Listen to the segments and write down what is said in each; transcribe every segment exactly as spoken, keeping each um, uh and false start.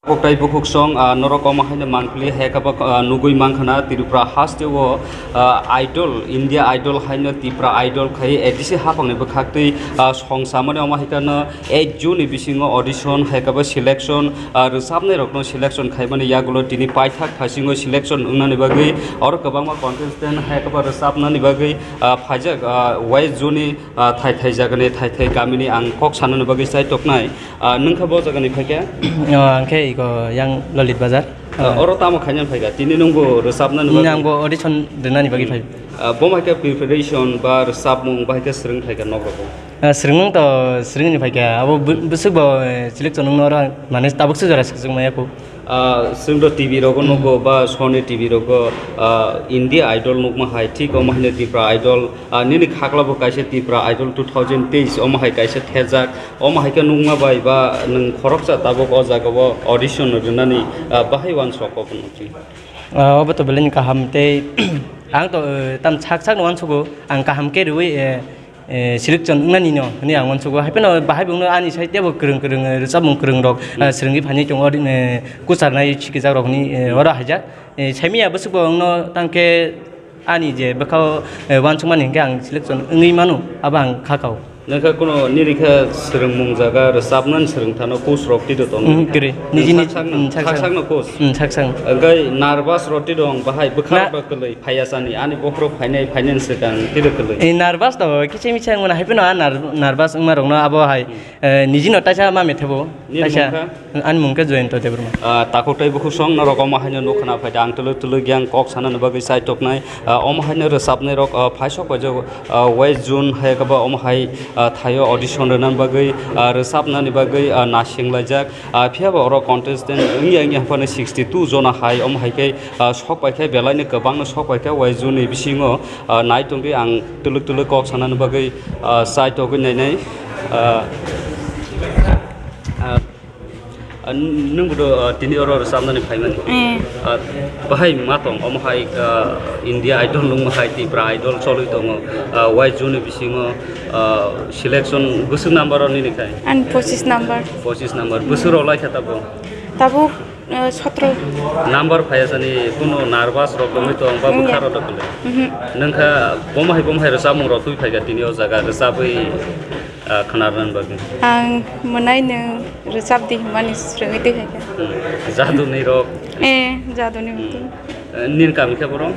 Koktai bukhuk song, ah, norok omo haino mangpili hai khe bo, ah, nugui mankha na Tripura haste o, ah, Idol, India Idol haino Tripura Idol khai A D C hapang ni bwkhak twi, ah, song samani omo hai khe no eight June ni bisingo audition hai khe bo selection, ah, rwchapnai rok no selection khaimani yagulo tini paithak phasingo selection wngnani bagwi oro kwbangma contestant hai khe bo rwchapnani bagwi, ah, phaijak, ah, West June ni, ah, thai thai jagani thai thai kamini ang kok sanani bagwi chai toknai. Ah, nwng khe bo jagani phaikha? O, ang khe iko yang Lolit Bazar. Ah, oro tamo khaina phaikha? Tini nwngbo rwchapna ni bagwi? Nangbo audition rwnani bagwi phai. Ah, bo hai khe preparation ba rwchapmung ba hai khe swrwng phaikha nok rogo? Ah, swrwngmung to swrwngni phaikha. Abo bw-, bwswk bo, eh, selection wngno oro mane tabuk se jora swkang maya ko. Ah, chwng do T V rogo nugo ba Sony T V rogo, ah, India Idol nukma hai, thik omo haino Tripura Idol, ah, nini khakla bo kaisa Tripura Idol two thousand teis omo hai kaisa thejak, omo hai khe nukma bai ba nwng khoroksa tabuk o jaga o audition rwnani, ah, bahai uansuk kok nukdi. Ah, obo to belai ni kaham tei ang to, eh, tam sak sak no uansugo, ang kaham khe rwui, eh, eh, selection wngnani no hwnwi ang uansugo. Hai phano bahai bo wngno ani side tebo kwrwng kwrwng, eh, rwchapmung kwrwng rok, eh, swrwngwi phainai tongo, ori, eh, kucharnai sikijak rok hwnwi, eh, oro haijak. Eh, saimanya bwswk bo wngno tangkhe ani je bwkhao, eh, uansukmani hinkhe ang selection wngwi mano, abo ang kha kao. Nokha kuno nini khe swrwngmung jaga rwchapnani swrwng thano coach rok tito tongo? Hmm, kwrwi. Nijini, sak sakno, hmm, sak sak sakno coach? Hmm, sak sak. Hwnkhe nervous rok tito wng bahai bwkha rok kwlwi? Phaiya sani, ani bokhorok phainai, phainani swkang tiro kwlwi. Eh, nervous to kiching miching wngmano, hai phano ah ner-, nervous wngma rokno abo hai, eh, nijino taisa ma methebo, nini taisa mung kha? Ani mung khe Jayanta Debbarma. Ah, takhuk tei bukhuk song norok omo haino nuk khna phaida, ang twlwk twlwk yang kok sanani bagwi chai toknai. Ah, omo haino rwchapnai rok, ah, phaisok paijak, ah, West June hai khe ba omo hai, ah, thaio audition rwnani bagwi, ah, rwchapnani bagwi, ah, nasing laijak. Ah, phiya ba oro contestant wngya wngya phano sixty two jona hai, omo hai khe, ah, sok pai khe belai no kwbang no sok pai khe West June ni bisingo, ah, nai tongdi ang twlwk twlwk kok sanani bagwi, ah, chai togwi nainai. Ah, ah, ah, nwng bodo, ah, tini oro rwchapnani phaimani? Eh. Ah, bahai ma tong omo hai, ah, India Idol nungma hai Tripura Idol cholwi tongo, ah, West June ni bisingo, ah, selection bwswk number o nini khai? Ani pochis number. Pochis number. Bwswk rok lai kha tabuk? Tabuk, eh, sotro. Number phaiya sani kuno nervous rok tongwi tong ba bwkha rok kwlwi? Mhm. Nokha bomo hai bomo hai rwchapmung rok twi phaikha tini o jaga rwchabwi, ah, khna rwna bagwi? Ang mwnai nwng rwchap di hwnmani swrwngwi twi phaikha. Hmm. Jaduni rok? Eh, jaduni. Hmm. Butung. Eh, nini kami khe borok?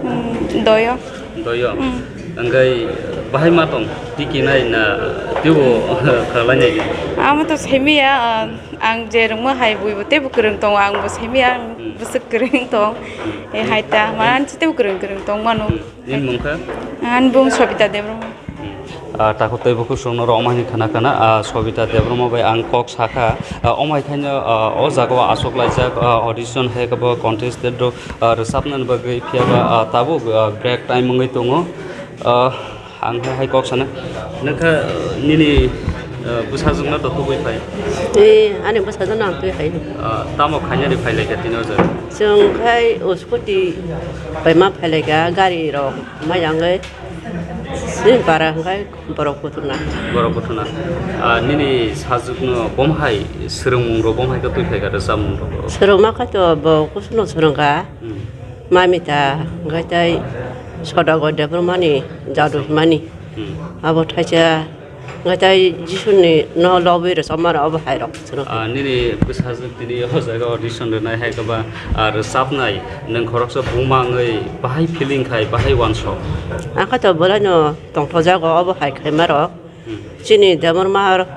Hmm, Doyo. Doyo. Hmm. Hwnkhe bahai ma tong? Tiki nai na teibo khlainai? Amo to saimaya, ah, ang je rwngma hai buibo teibo kwrwng tongo, ang bo saimaya, ang bwswk kwrwng tong. Hmm. Eh, hai ta, mansi teibo kwrwng kwrwng tong mano. Hmm. Nini mung kha? Ani bung Sobita Debbarma. Hmm. Ah, takhuk tei bukhuk songno rw omo hai khna khna, ah, Sobita Debbarma bai ang kok sakha, ah, omo hai khaino, ah, o jaga o aswk laijak, ah, audition hai khe bo contested rok, ah, rwchapnani bagwi, phiya ba, ah, tabuk, ah, break time wngwi tongo. Ah, ang hai, hai kok sana. Nokha, ah, nini, ah, bwsajwkno to tubui phai? Eh, ani bwsajwkno ang twi phai. Ah, tamo khainani phai lai kha tini o jaga? Chwng khai o scooty bai ma phai lai kha, gari rok ma yang lai. Sini bara hwnkhe borok kuthuna. Borok kuthuna. Ah, nini sajwkno bom hai swrwngmung rok bom hai khe twi phai kha rwchapmung rok? Swrwngma khe to bo kusuno swrwngkha. Hmm. Mamita hwnkhe tei Sodagar Debbarmani jadu himani. Hmm. Abo thaisa hwnkhe tei Jisuni no lobwi rwchapma rok abo hai rok. Ah, nini bwsajwk tini o jaga audition rwnai hai khe ba, ah, rwchapnai, nwng khoroksa buma wngwi bahai feeling khai, bahai uansuk? Ang khe to bwlaino tongthokjago obo hai khaima rok. Hmm. Chini Debbarma rok,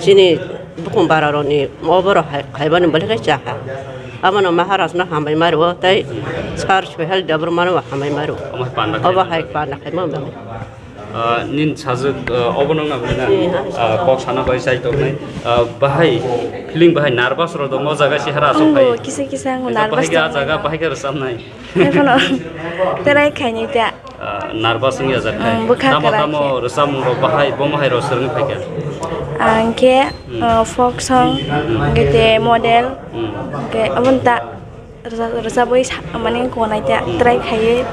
chini bukhum bara rokni obo rok hai khaimani belai khe chakha. Abono Maharaj no hambai ma rwo tei Sir Sohel Debbarma no hambai ma rwo. Obo hai panda khai. Obo hai panda khaima belai. Ah, nini sajwk, ah, obo nung na bini na? Eh, ah, kok sana bai sai tongnai. Ah, bahai, feeling bahai nervous rok tongo, o jaga se hara aswk phai. Kisa kisa ang nervous bahai khe ah tongo. Jaga bahai khe rwchapnai. Hai phano terai khaini ta. Ah, nervous wngya jak khai. Mm, bwkha kwrak khe. Tamo tamo rwchapmung rok bahai, bo bahai rok swrwngwi phaikha? Ang khe, hmm, ah, folk song, hmm, hwnkhe te model, hmm, hwnkhe aboni ta. rwchap-, rwchabwi sa-, mane konai ta, try khaiwi,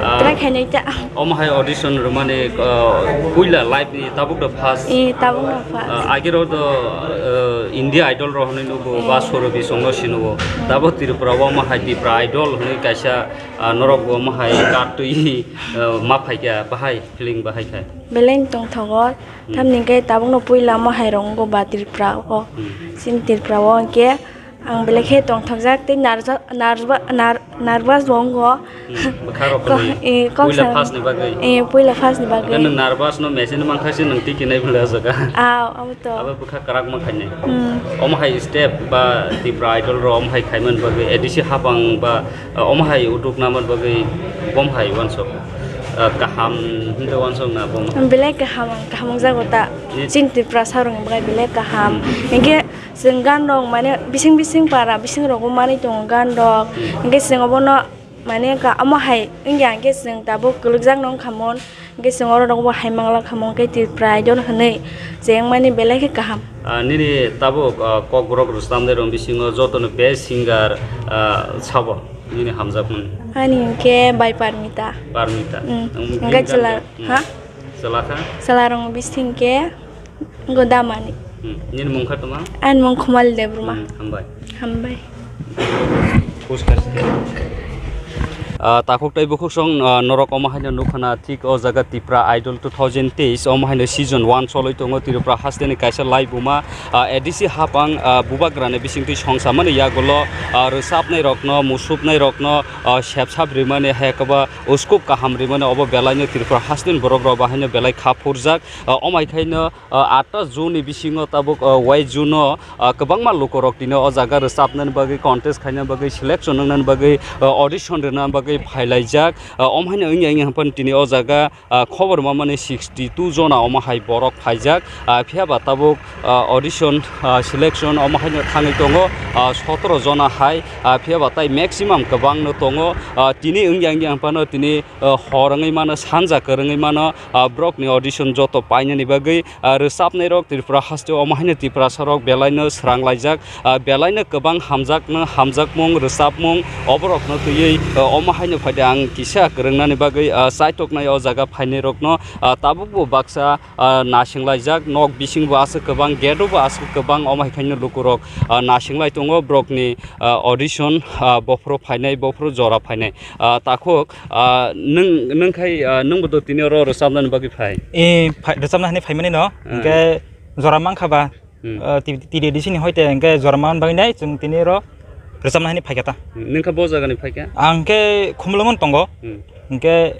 Ah. try khainai ta. Omo hai audition rwmani, ah, puila live ni tabuk do first. Eh, tabuk do first. Ah, agero do, ah, India Idol rok hwnwi nugo, Eh. ba Surabhi song no sinugo. Tabo Tripura o omo hai Tipra Idol hwnwi kaisa, ah, norok bo omo hai card twi, ah, ma phaikha, bahai feeling bahai kha. Belai tongthogo, Hmm. tamni hwnkhe tabukno puila omo hai rok wngkha ba Tripura o. Hmm. Chini Tripura o hwnkhe ang belai khe tongthokjak tei narja-, narba-, nar-, nervous bo wngkha. Hmm, bwkha rok Ko-, kwrwi. eh, kok Puila sa-, first ni bagwi. eh, puila first ni bagwi. Hwnkhe nwng nervous no machine mankha se nwng tiki nai bwle o jaga. Ah, abo to. Abo bwkha kwrak ma khainai. Hmm. Omo hai step ba Tipra Idol ro omo hai khaimani bagwi A D C hapang ba, ah, omo hai utuk namani bagwi bom hai wansok, ah, kaham hwnde wansok na bom. Belai kaham, kaham wngjago ta. Ni- Chini Tripura sa rok ni bagwi belai kaham. Hmm. Hwnkhe chwng gan rok mane bising bising para bising rogo manwi tongo gan rok. Hmm. Hwnkhe chwng obono mane ka-, omo hai wngya hwnkhe chwng tabuk kwlwkjak no wngkha mon. Hwnkhe chwng oro rokbo hai mangla kha, omo khe Tripura Idol hwnwi chengmani belai khe kaham. Ah, nini tabuk, ah, kokborok rwchapnai rok bisingo jotono best singer, ah, sabo nini hamjakmani? Ani hwnkhe bai Parmita. Parmita. Mm. Ang Hwnkhe green chwla, card, mm. Ha? Chwla kha? Chwla rok bising khe Godamani. Hmm. Nini mung kha toma? Ani mung Khumali Debbarma. Hmm, hambai. Hambai. Puskar se. Ah, takhuk tei bukhuk song, ah, norok omo haino nukha na thik o jaga Tipra Idol two thousand teis omo haino season one choloi tongo Tripura hasteni kaisa laibuma, ah, A D C hapang, ah, bubagrani bisingtwi songsamani yagulo, ah, rwchapnai rokno, musupnai rokno, ah, sepsap rimani hai khe ba uskup kaham rimani obo belaino Tripura hasteni borok rok bahaino belai kha phurjak, ah, omo hai khaino ah, atta June ni bisingo tabuk, ah, wai June o, ah, kwbangma lukurok tini o jaga rwchapnani bagwi, contest khaina bagwi, selection wngnani bagwi, ah, audition rwna bagwi phailaijak. Ah, omo haino wngya wngya hwnphano tini o jaga, ah, khobor mamani sixty two jona omo hai borok phaijak. Ah, phiya ba tabuk, ah, audition, ah, selection omo haino thangwi tongo, ah, sotoro jona hai. Ah, phiya ba tai maximum kwbangno tongo. Ah, tini wngya wngya hwnphano tini, ah, hor wngwi mano, sanja kwrwngwi mano, ah, borokni audition joto painani bagwi. Ah, rwchapnai rok Tripura haste o omo haino Tiprasa rok belaino srang laijak, ah, belaino kwbang hamjakno, hamjakmung, rwchapmung oborokno twiwi, ah, omo haino phaidi ang kisa kwrwngnani bagwi, ah, chaitoknai o jaga phainai rokno, ah, tabukbo baksa, ah, nasing laijak, nok bisingbo aswk kwbang, gate o bo aswk kwbang, omo hai khaino lukurok, ah, nasing lai tongo borokni, ah, audition, ah, bophuru phainai, bophuru jora phainai. Ah, takhuk, ah, nwng, nwng khai, ah, nwngbo to tini oro rwchapnani bagwi phai? Eh, phai-, rwchapna hinwi phaimani no, Hmm. hwnkhe jora mankha ba, Hmm. ah, T-, T D D C ni hoite hwnkhe jora man bagwi nai chwng tini oro rwchapna hinwi phaikha ta. Hmm, nwng kha bo jagani phaikha? Ang khe Khumulwng tongo, Hmm. hwnkhe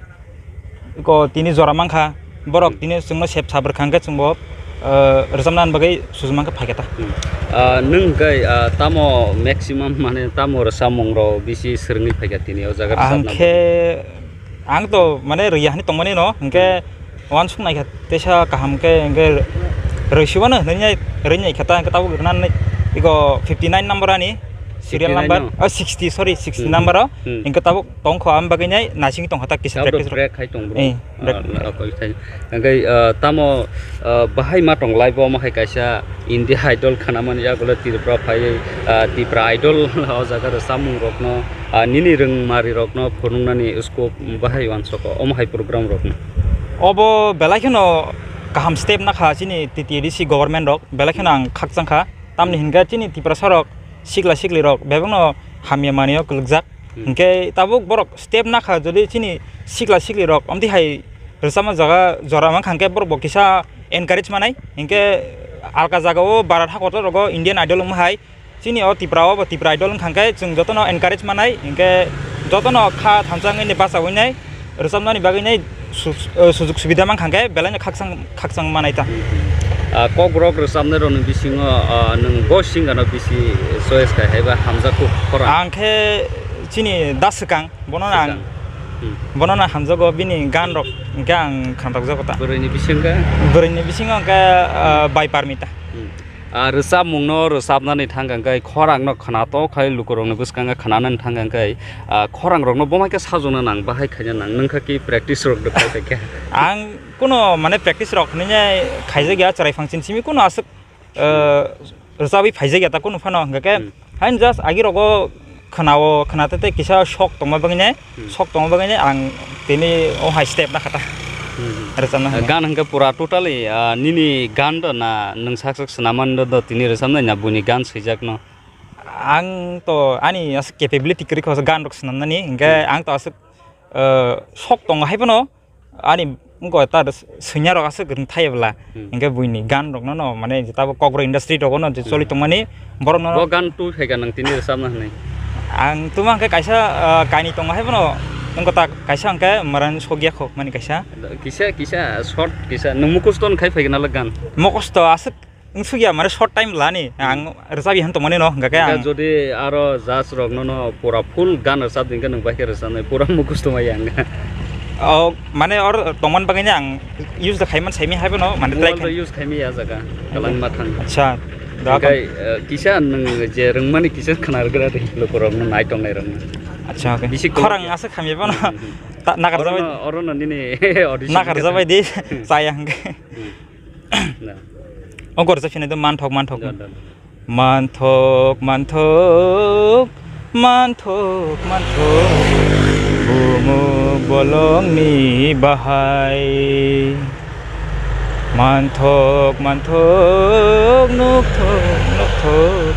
eko tini jora mankha, borok Hmm. tini chwngno sep sabrwkha hwnkhe chwngbo, ah, rwchapna bagwi sujuma khe phaikha ta. Hmm. Ah, nwng hwnkhe, ah, tamo maximum mane tamo rwchapmung rok bisi swrwngwi phaikha tini o jaga Ang rwchapna khe bagwi? Ang to mane rwya hinwi tongmani no, hwnkhe Hmm. uansuk naikha teisa kaham khe hwnkhe rwisiwano hinwi nai, rwinai khe ta hwnkhe tabuk rwnani ego fifty nine number ani serial Fifty nine number, no? Oh, sixty, sorry, sixty Hmm. number o. Hmm. Hwnkhe tabuk tongkho, ang bagwi nai nasing tongkha ta kisa Tabuk practice rok. Break khai tong bro. Eh, break Ah, khai. ah, koi khai. Hwnkhe, ah, tamo, ah, bahai ma tong live o omo hai kaisa India Idol khanamani yagulo Tripura phaiwi, ah, Tipra Idol o jaga rwchapmung rokno, ah, nini rwngmari rokno phunuknani scope bahai uansoko omo hai program rokno. Obo belai kheno kaham step nakha chini T T A D C government rok, belai kheno ang khakchangkha. Tamni hinkhe chini Tiprasa rok sikla sikli rok bebakno hamya manwi o kwlwkjak. Hmm. Hinkhe tabuk borok step nakha, jodi chini sikla sikli rok amtwi hai rwchapma jaga jora mankha hinkhe borok bo kisa encourage manai. Hinkhe alka jaga o bara thakoto rogo Indian Idol wngma hai chini o Tipra o bo Tipra Idol wngkha hinkhe chwng jotono encourage manai. Hinkhe jotono kha thamsa wngwi nai, bacha wngwi nai, rwchapnani bagwi nai su-, eh, sujug subida mankha hinkhe belaino khakchang, khakchang manai ta. Ah, kokborok rwchapnai rokni bisingo, ah, nwng bo singer no bisi choice khai hai ba hamjak kuk khorang? Ang khe chini da swkang, bono ang, Swkang. Hmm. bono no hamjago, bini gan rok hinkhe ang khanrokjago ta. Bwrwini bisingo? Bwrwini bisingo hinkhe, ah, Bai Parmita. Hmm. Ah, rwchapmungno rwchapnani thang khe khorangno khwnatok khai lukurokni bwskango khwnanani thang khe, ah, khorangrokno bomaikhe sajokna nang, bahai khaina nang, nwng kha ki practice rok rwkha khaikhe? Ang kuno mane practice rok hinwi khaijak ya, chwrai phang chin simi kuno aswk, ah, rwchabwi phaijak ya ta kuno phano, hwnkhe khe Hmm. hain just agi rogo khwnao, khwna tete kisa sok tongma bagwi ne, Hmm. sok tongma bagwi ne ang tini o hai step na khata. Hmm. Rwchapna Ah, hwnwi. Gan hwnkhe pura totally, ah, nini gan do na nwng sak sak swnamani do, do tini rwchapnai na buini gan swijakno? Ang to ani aswk capability kwrwi kho gan rok swnamnani, hwnkhe Hmm. ang to aswk, ah, sok tongo hai phano ani wngkha ta swinya rok aswk rwng thai bwla. Hmm. Hwnkhe buini gan rok no, no, mane je tabuk Kokborok industry rogo no je choli Hmm. tongmani borok no Bo gan tu phaikha nang tini rwchapna hwnwi? Ang tuma hwnkhe kaisa, ah, kainwi tongo hai phano wngkha ta kaisa hwnkhe maran sokya kho mani kaisa. Kisa, kisa, short, kisa. Nwng mukusto khai phaikha nalo gan? Mukusto aswk wng sukya, mane short time lani. Hmm. Ang rwchapya hwn tongmani no, hwnkha khe Hwnkhe ang jodi aro judge rok no, no pura full gan rwchap di hwnkhe nwng bai khe rwchapnai, pura mukusto mai ya hwnkhe. Oh, mane or tongmani bagwi ang use da khaiman saimi hai phano, mane try Mobile khan. Use khaimi ya jaga, kalang mathang. Acha, da Hwnkhe, eh, kisa nwng je rwngmani kisa khna rwgra di, lukurok no nai tongnai rok no. Acha, okay. Bisi khorang kuluk ya. Asa khamya phano. Hmm, hmm. Ta-, nakar Oro jabai. No, oro no nini audition Nakar khe jabai di, Hmm. chaya hwnkhe. Hmm. Na. O gor se phine do manthok, manthok. Da, da, da. Manthok, manthok, manthok, manthok. Bumuk bolongni bahai. Manthok, manthok, nukthok, nukthok.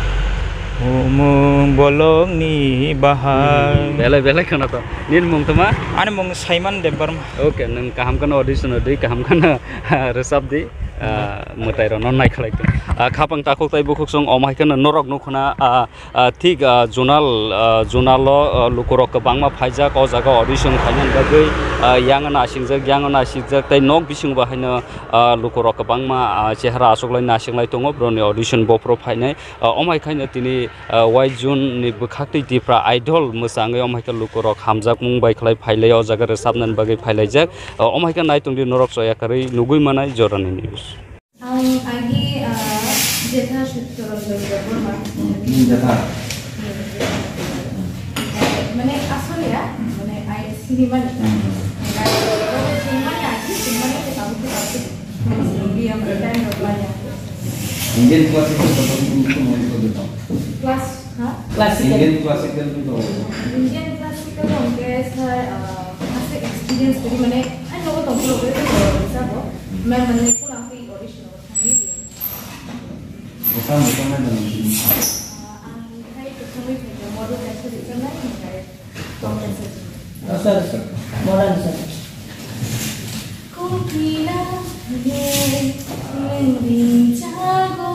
Bumuk bolongni bahai. Hmm, belai, belai khwna to. Nini mung toma? Ani mung Simon Debbarma. Okay, nwng kaham kheno audition o di, kaham kheno rwchap di, ah, mwtai rok no naikhlai tong. Ah, khapang takhuk tai bukhuk song om hai kheno norok nukho na, ah, ah, thik, ah, zonal, ah, zonal o, ah, lukurok kwbangma phaijak o jaga audition khainani bagwi, ah, yang nasingjak, yang nasingjak tei nok bisingo bo haino, ah, lukurok kwbangma, ah, chehara achuklai nasinglai tongo borokni audition bophoro phainai. Ah, om hai khaino tini, ah, wai June ni bwkhaktwi Tipra Idol mwchangwi om hai khe lukurok hamjakmung bai khlai phailai o jaga rwchapnani bagwi phailaijak. Ah, om hai khe nai tongdi norok choya kwrwi nugwi manai jorani news. Ang agi, ah, Jetha Suttoranjan Debbarma. Hmm, Jetha. Mane asole ya, mane ai sinimani. Hmm. Sinimani agi, sinimani kamu tu kamu. Indian classical kotong kotong. Class, ha? Classical. Indian classical kotong. Indian classical hwnkhe sa, ah, masa experience kwrwi mane, ani nogo tongphuru kwrwi sabo. Mane, mane, kuna khe audition o thangwi. Bwsang bwsang nai nang. Ah, ang hai kwthangwi phaikha, model kaisa rijak nai, hwnkhe. Sir, sir. Modern sir. Kokila hwnwi nwng ringchago,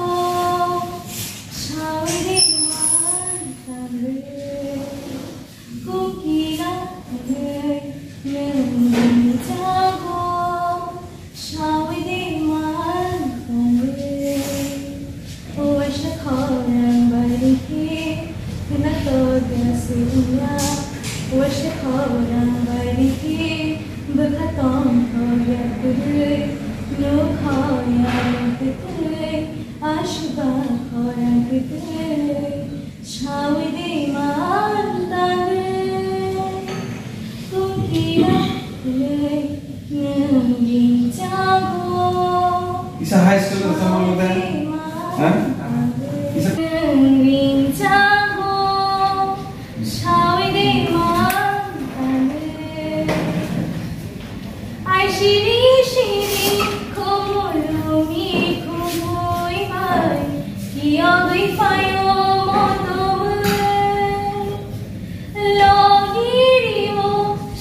sawi de man tangwi. Kokila hwnwi nwng ringchago, Sawi de man tangwi, waisa khorang bai rikhi, khwna todya sumya. Waisa khorang bai rikhi, bwkha tong todya kwrwi, nuk khoya kwtwi, aswk ba khorang kwtwi. Sawi de man tangwi, kokila hwnwi nwng ringchago. Isa high school o sama mo de? Ha? Isa nwng ringchago. Sawi de man tangwi. Ai siri siri khumulumi khumui bai, kiyogwi phaio motomwi. Logirimo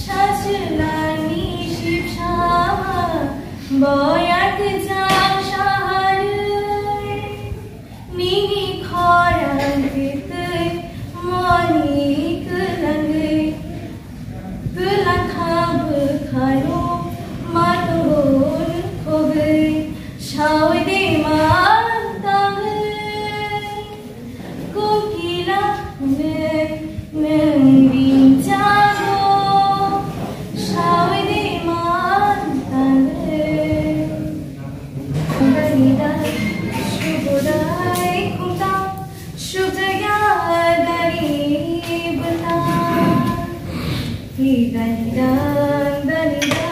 sachwlani sipsama, boyar kwchang saharwi. Nini khorang kwtwi moni kwlangwi, kwlangkha bwkhano matung khogwi, sawi de man tangwi, kokila hwnwi nwng ringchago, sawi de man tangwi. Danida, subodai khungta, subjaya dari bwta. Danida, danida,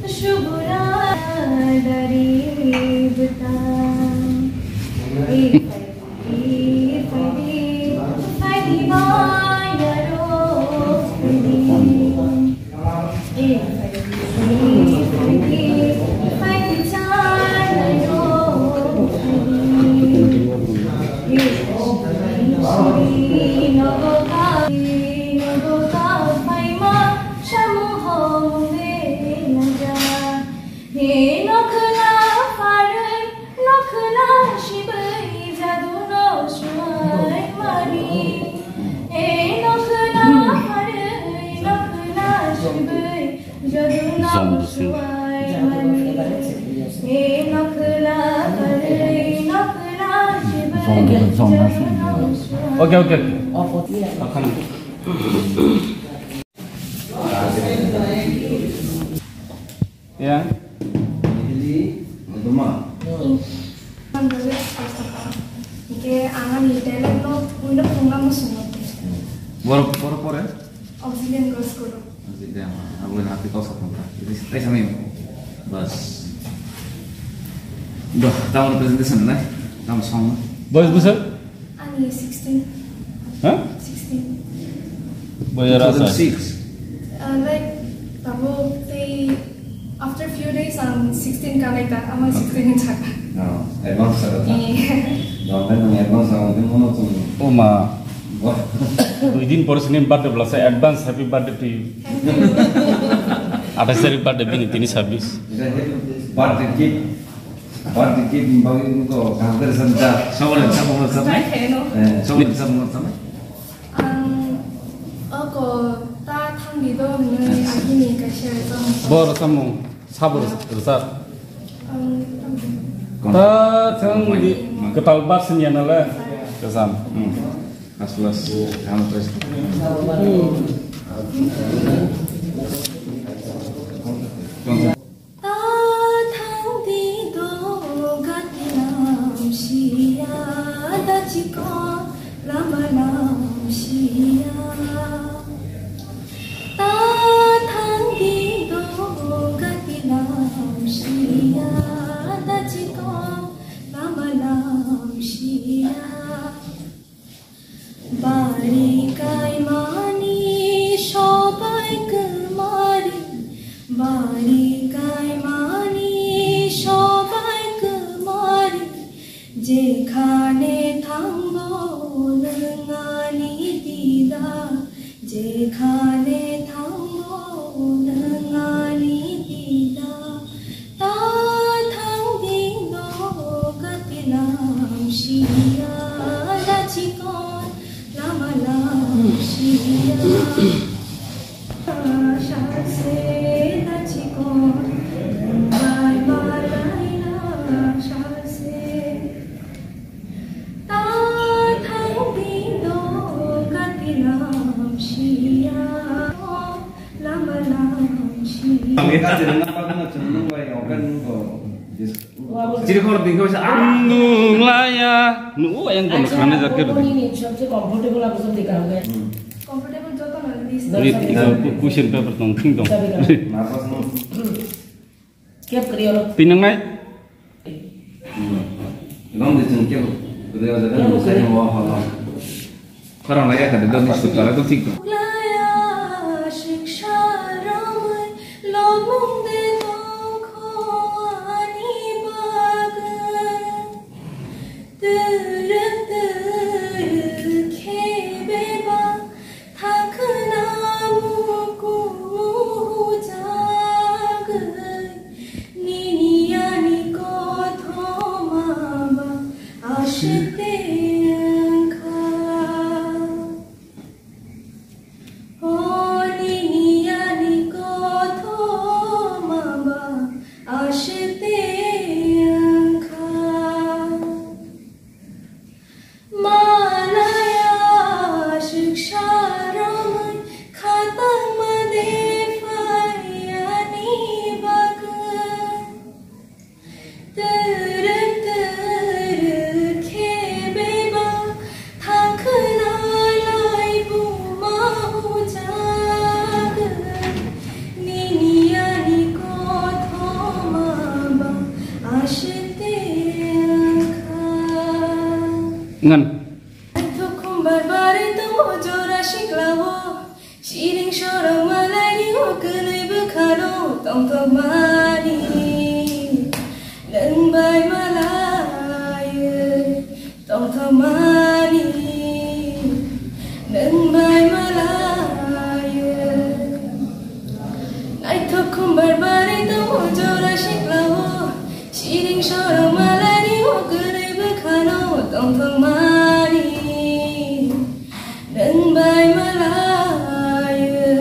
subodai dari bwta. Ipai, ipai, ipai, ipai, Oke, oke, oke. Ya. Hingke ang ani talent no buino phunukna muchungo. Boro, boro pore? Auxiliary Girls School o. Auxiliary, abo ni hati kau sa phunukha. Jadi, tei samai. Bas. Dah, tamo presentation nai. Tamo song. Boys, boys. Ani sixteen. Ha? Sixteen. Boyar asa. Two thousand six. Uh, like, tabuk tei after few days ang sixteen kanai ta, ama sixteen chakha. No, advance chakha ta. Eh. Dong kan nang advance ang din mono tum. O ma. Wah. Dui din pore sini birthday bla sa advance happy birthday to you. Thank you. Athais tarik birthday bini tini sabis. Birthday cake. Birthday cake ni bagwi wngkha kaham khe rwchapjak. Sobo rwchapmung rwchapnai? Try khe no. Eh, sobo rwchapmung rwchapnai? Ang oko ta thangdi do hwnwi agini kaisa rwchapmung. Bo rwchapmung, sabo rwchap. Ang Ta thangdi kwtal bar siniya nale. Rwchap. Hmm. Last, last, kaham khe. Ta thangdi do gati lam siya da chikon lama lam siya. Ta thangdi do gati lam siya da chikon lama lam siya. Bari kaimani sobai kwmari, bari kaimani sobai kwmari, jekhane thango nwng ani dida, jekhane thango nwng ani dida. Ta thangdi do gati lam siya da chikon lama lam siya. Sase da chikon bai malai na sase. Ta thangdi do gati lam siya. Lama lam siya. Ang ita din na pagna chunung bai organ ko. Chiri khor dikhe sa ang nung laya. Nu yang kono khane jat kero. Ni ni sabse comfortable aap sabse kaam kare. Comfortable joto na ni. Ni question paper tong thing tong. Nervous no. Kep kari oro. Pinang nai. Gom de chun kep kari oro jaga. Kep kari. Khorang lai ya kade doni sukara to thik dong. Laya shiksa ramai lomung de tongkho ani bagan. Turu turu khebeba thakhna mukumu hujagwi. Nini ani kothoma ba ashite wngkha. O nini ani kothoma ba ashite wngkha. Malaya shiksa romwi khatangma de phai ani bagwi. Turu turu khebeba thakhna lai buma hujagwi. Nini ani kothoma ba ashite wngkha. Ngan. Thukhum bar bar tongmo jora siklao. Siring sorong malai ni o kwnwi bwkha. Tongthokmani nwng bai malaiwi, tongthokmani nwng bai malaiwi. Naithok khumbar bari tongo jora siklao, siring sorong malaini o kwrwi bwkhano tongthokmani. Nwng bai malaiwi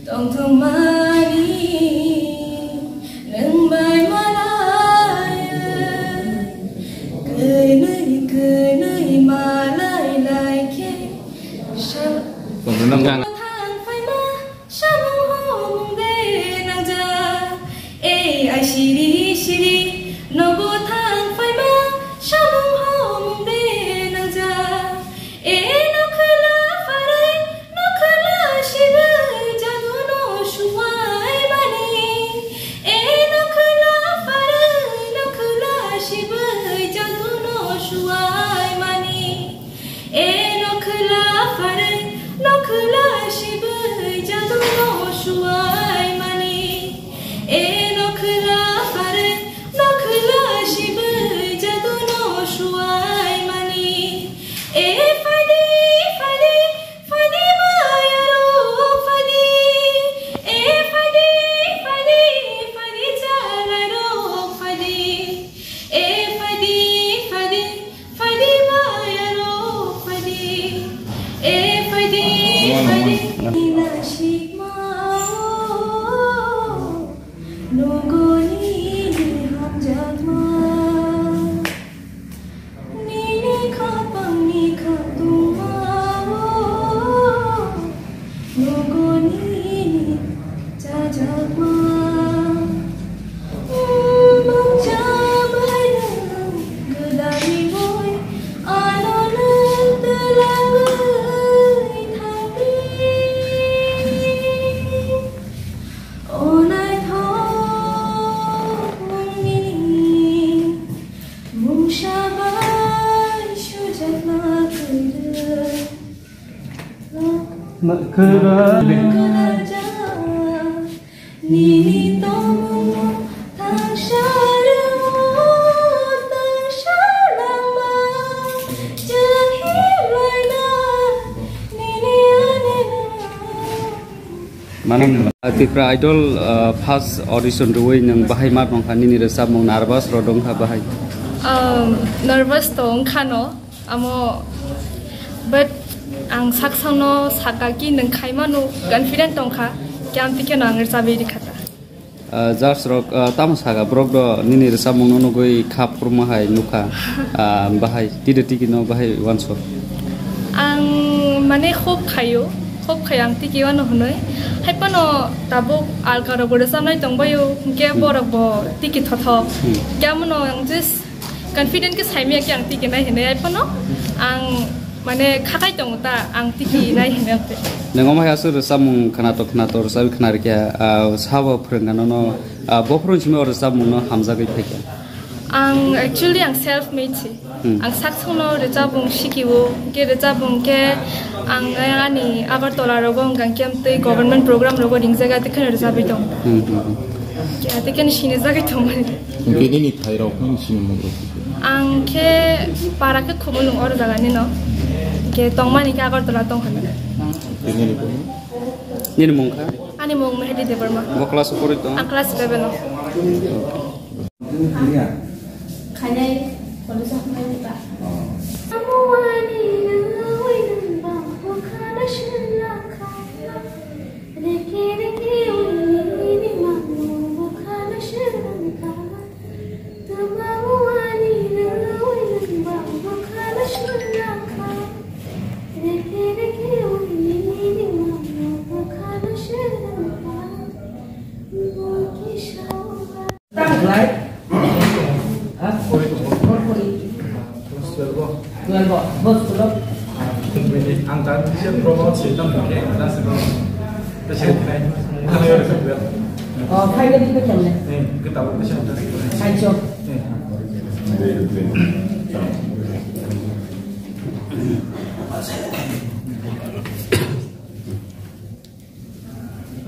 tongthokmani, nwng bai malaiwi kwnwi kwnwi malai lai khe sa-, Tongthokmani. Thang phaima samung homung de nangjak. Ei, ai siri siri nogo thang phaima samung homung de nangjak. E nokhla pharwi, nokhla sibwi jaduno suwai mani. E nokhla pharwi, nokhla sibwi jaduno suwai mani. E nokhla pharwi, nokhla sibwi jaduno suwai mani. E nokhla pharwi, nokhla sibwi jaduno suwai mani. E phaidi, phaidi, phaidi mayarok phaidi. E phaidi, phaidi, phaidi chalairok phaidi. E phaidi, phaidi, phaidi mayarok phaidi. E phaidi, phaidi. Nini nasikma o, nogo nini hamjakma. Nini khapangni khatungma o, nogo nini chajakma. Bangcha bai nwng gwdani boi, ano nwng twlangwi thangdi. O naithok mungni mungsa bai sujakma kwrwi. Kwrwi. Nini tongmung tangsa rw, tangsa langma, jang himlaina, nini ani na. Mano, uh, Tipra Idol, uh, first audition rwui nwng bahai ma tongkha, nini rwchapmung nervous rok dongkha bahai? Um, nervous to wngkha no, amo, but ang sak sakno saka ki nwng khaimano confident tongkha, khe amtwi kheno ang rwchapwi rikha ta. Uh, judge rok, uh, tamo saka borok do nini rwchapmung no nugui kha phurma hai nukha, uh, bahai tide tiki no bahai wansok. Ang mane hope khayo, hope khayo ang tiki wano hwnwi. Hai phano tabuk alka rok bo rwchapnai tongbaio, hwnkhe borok bo tiki thothok. Hmm. Khe amono ang just confident khe saimaya khe ang tiki nai hinwi, hai phano ang mane khakai tongo ta, ang tiki nai hinwi ang te. Nang omo hai aswk rwchapmung khwnato khwnato rwchapwi khwna rikya, ah, sabo phwrwngna nono, ah, bophuru simi o rwchapmung no hamjagwi phaikha? Ang actually ang self made si. Hmm. Ang sak songno rwchapmung sikio, ke rwchapmung ke ang ani Agartala rogo ang khe amtwi government program rogo ringjaga te kheno rwchapwi tong. Hmm, hmm, hmm. Ke ate kheno sinijagwi tong mani. Hwnkhe nini phairok, nini sinimung rok? Ang khe para khe Khumulwng oro jaga ni no. Ke tongmani khe Agartala tong kha. Hwnkhe nini mung? Nini mung kha? Ani mung Mehdi Debbarma. Bo class o porwi tong? Ang class eleven o. Khainai college o hangnai ni ba. Tang lai. Ha? Twelve o. Twelve o. Bos kulo. Ang tan sel promo sel tam ke, ada sel. Sel kai. Kami orang sel. Oh, kai ke di ke kemle? Eh, kita buat sel. Kai chok. Eh.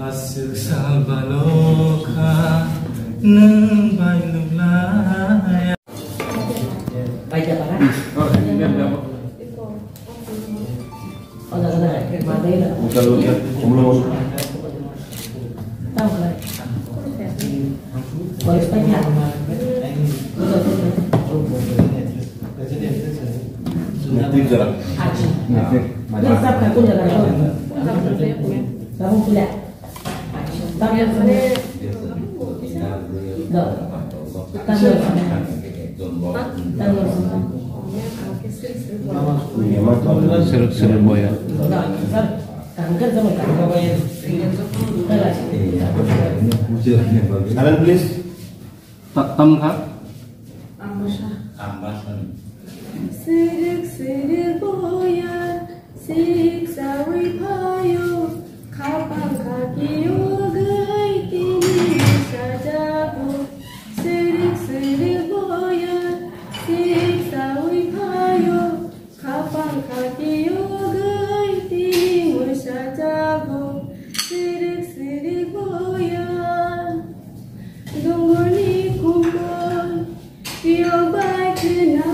Aswk sal balo kha nwng bai nuklai. Siruk siruk boya. Kanan, please. Ta-, tamo kha? Ambasa. Ambasa. Siruk siruk boya. Siksawi phaio, khapang khaki ugwi tini sajago. Sirik sirik boya, siksawi phaio, khapang khaki ugwi tini sajago. Sirik sirik boya, dongoni kumpul, piyok bai khena.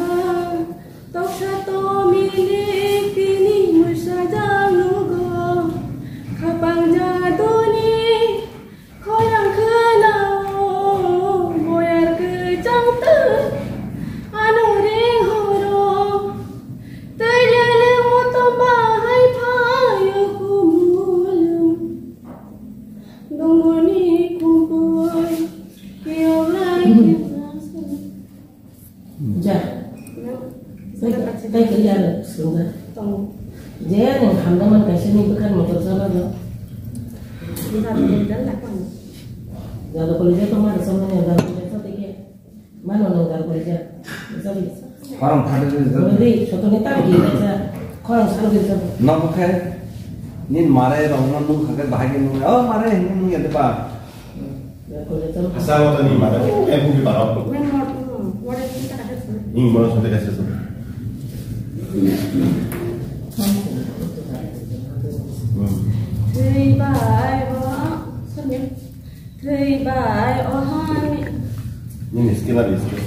Toksa tomilik tini mwsajak nugo, khapang jadoni khorang khwnao, boyar kwchang twi ano ring horo, twi leleng motom bahai phaio kumulung, dongoni kumpui, piyok lai khwnasung. Ja. Tei, tei khe ya swngja. Tong. Je nang hamda man kaisa ni bwkhan motor chala no. Jado kolija to ma rwchapmani, jado kolija to tei khe. Mano nang jado kolija. Jado. Khorang thani rwjak. Bwrwi sotoni ta ki kaisa. Khorang salo rwjak. Nobo khe ni mare rok no nung kha khe bahai khe nung. O mare hinwi nung ya de ba. Hasa wata ni mata, eh, bugi barok. Ni moro sote kase so. Hmm. Thwi bai o, sorry. Thwi bai o hani. Ni ni skill abi skill.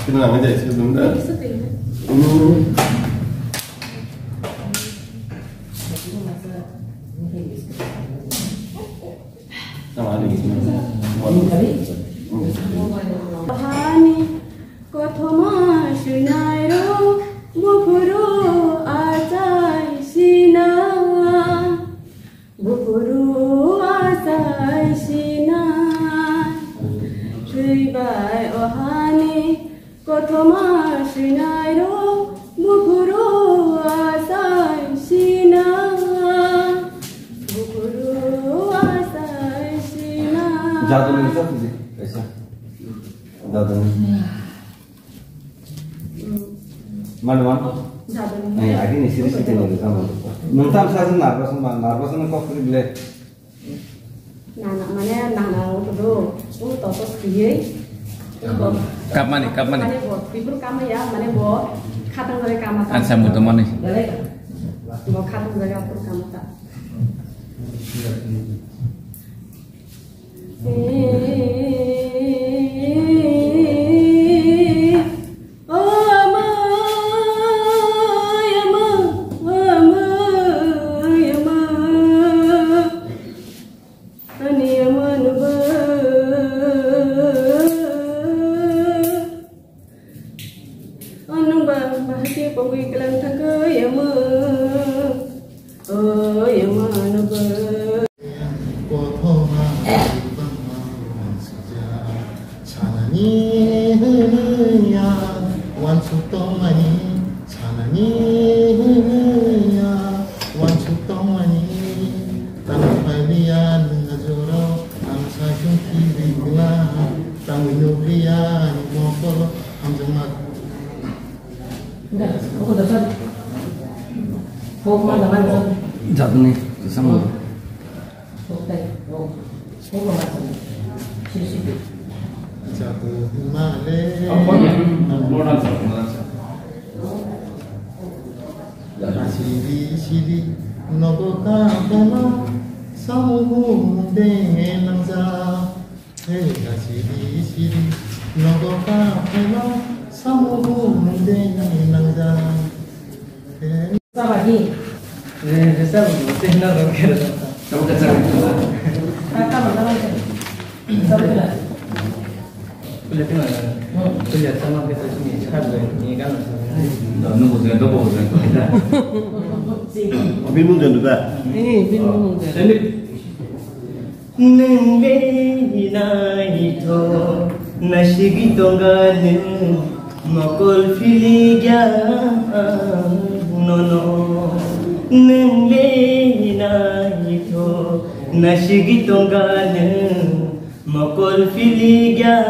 Skill na meja skill dum da. Ni skill dum da. Hmm. Hani kothoma swinairok buphuru achai sina, buphuru achai sina, thwibai o hani. Kothoma swinairok buphuru achai sina, buphuru achai sina. Jaduni sa tuji, kaisa. Jaduni. Hmm. Mana, mana? Jaduni. Ni, agi ni siri siri ni sama. Nung tam sa nervous ma, nervous ni kok kri ble. Nana, mane nana o to do, o to to khiyei. Kapmani, kapmani. Mane bo, tibur kama ya, mane bo, khatang jare kama ta. Ansa muto mani. Bo khatang jare apur kama ta. O ama, ama, ama, ama. Ani ama no ba. Ano ba, ba hake pogwi kelang thangkhe ama. O ama no ba. Kothoma bangma sija. Sanani hwnwi ya, uansuk tongmani. Sanani hwnwi ya, uansuk tongmani. Tamo phailiya nwng ajoro, ang saikung kibi kwla, tamo nukliya ani mokolo, hamjakma. Jatni, sama. Siri, siri, nogo ka bema. Samung de nangjak, hey, ga siri siri, nogo ka phaima, samung de nangjak. Sabadi. Eh, sab, sab na rang kera. Sab ka sab. Ka ka ba na rang kera. Sab ka. Kuliah tengah. Kuliah sama kita sini, sekarang ni kan. Nunggu jangan, tunggu jangan. Bin mung jangan juga. Eh, bin mung jangan. Nwng le naithok, naisingwi tongkha nwng, mokol philikya nono. Nwng le naithok, naisingwi tongkha nwng, mokol philikya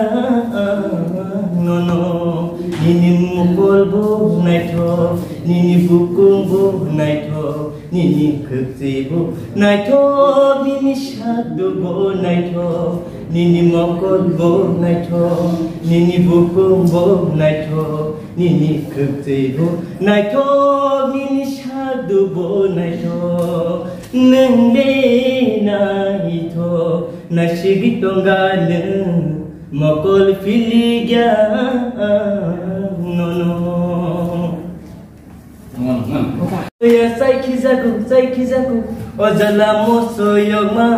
nono. Nini mokol bo naithok, nini bukung bo naithok, nini khwkchwi bo naithok, nini sakdu bo naithok, nini mokol bo naithok, nini bukung bo naithok, nini khwkchwi bo naithok, nini sakdu bo naithok. Nwng le naithok, naisingwi tongkha nwng, mokol philikya nono. Soya chai khijago, chai khijago, o jala mosoyokma.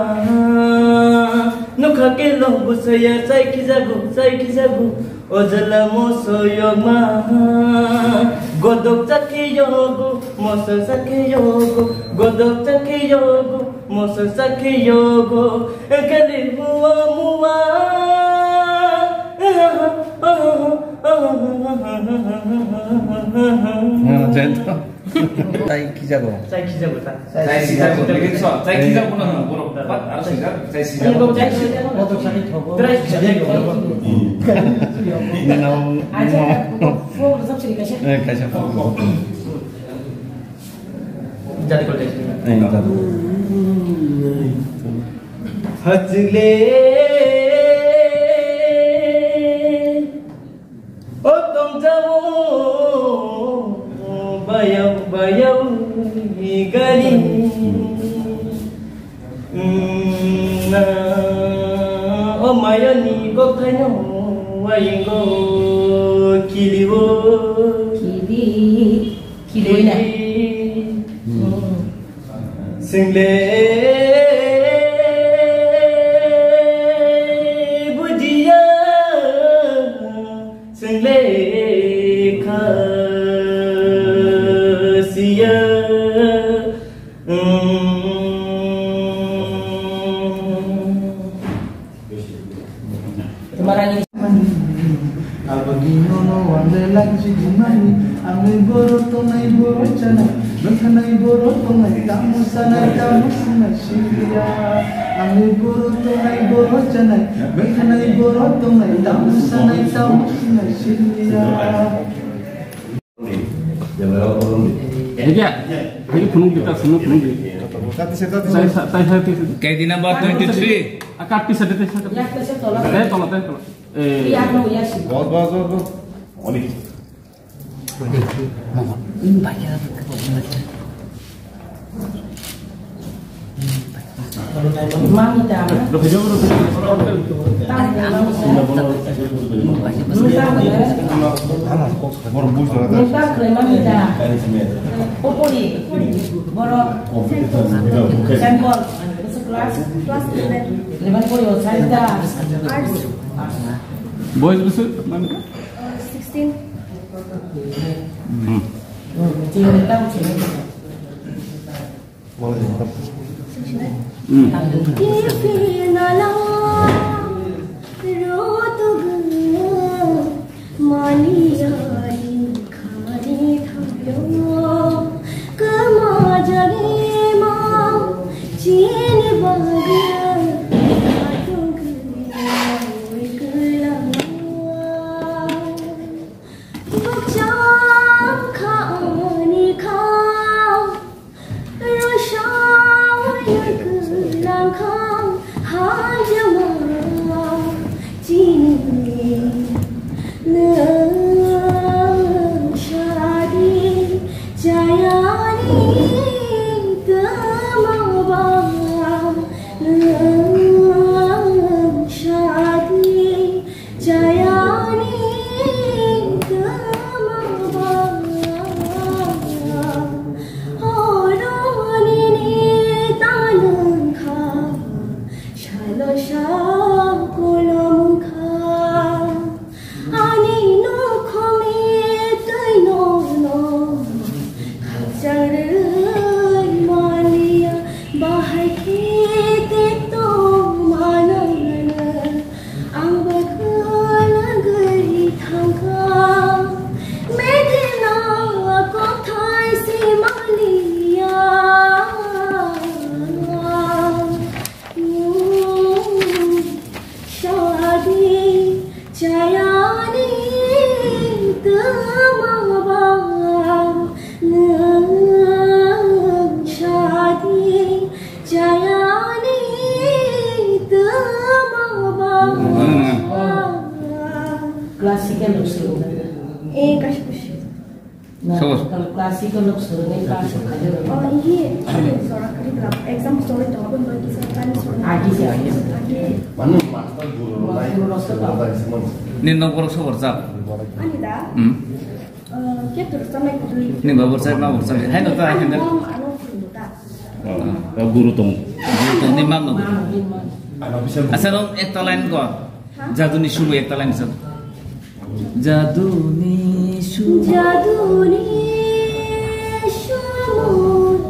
Nokha khe longbo soya chai khijago, chai khijago, o jala mosoyokma. Godok chakhe yogo, moso chakhe yogo, godok chakhe yogo, moso chakhe yogo, ekali muwa muwa. Chai khijago. Chai khijago ta. Chai khijago. Chai khijago. Lekin so, chai khijago na borok. Bat aro sida, chai khijago. Chai khijago. Chai khijago. Acha, phone rwchap sini kaisa. Eh, kaisa phone. Jadi kau jadi. Eh, jadi. Hachile o tongjamu bayau bayau ni gari. Na o mayani gokhaino waingo kiliwo. Kili. Kili. Single bujiya, single khasiya. Abaginono wale lanchi gumani, ang le boro tongnai boro chanai, bwkhanai boro tongnai, tamo sanai tamo sina siliya. Ang le boro tongnai boro chanai, bwkhanai boro tongnai, tamo sanai tamo sina siliya. Ini dia. Ini phunuk di tas, phunuk, phunuk di. Tati se, tati se. Tai sa, tai sa, tai sa. Kaidi number twenty-three. Akat pisa de, tai sa. Ya, tai sa tola. Tai tola, tai tola. Eh. Ya, no, ya, si. Bos, bos, bos, bos. Oni. Ini pakai apa? Mamita. Mamita. Upori. Borok. Sample. Class. Class eleven. Eleven pori o, science da. Arts. Boys bwswk, Mamita? Sixteen. Hmm. Hmm. Classical rok swrwngna. Eh, kaisa kusi. Sabas. Classical rok swrwngwi pass khaio. Oh, iye, iye, jora kwrwi glak. Exam story to aboni bagwi kisa time swrwngna. Agi se, agi se. Agi. Manu master guru rok nai. Guru rok swrwngna. Ni nok borok sobar jak. Ani da? Hmm. Eh, kep to samai kwrwi. Ni babur sai, ma bur sai. Hai no ta, hai no. Ano, ano, ano, ano. Oh, guru tong. Guru tong ni mam no. Mam, mam. Asa no ekta line ko. Jaduni subu ekta line sab. Jaduni subu. Jaduni subu.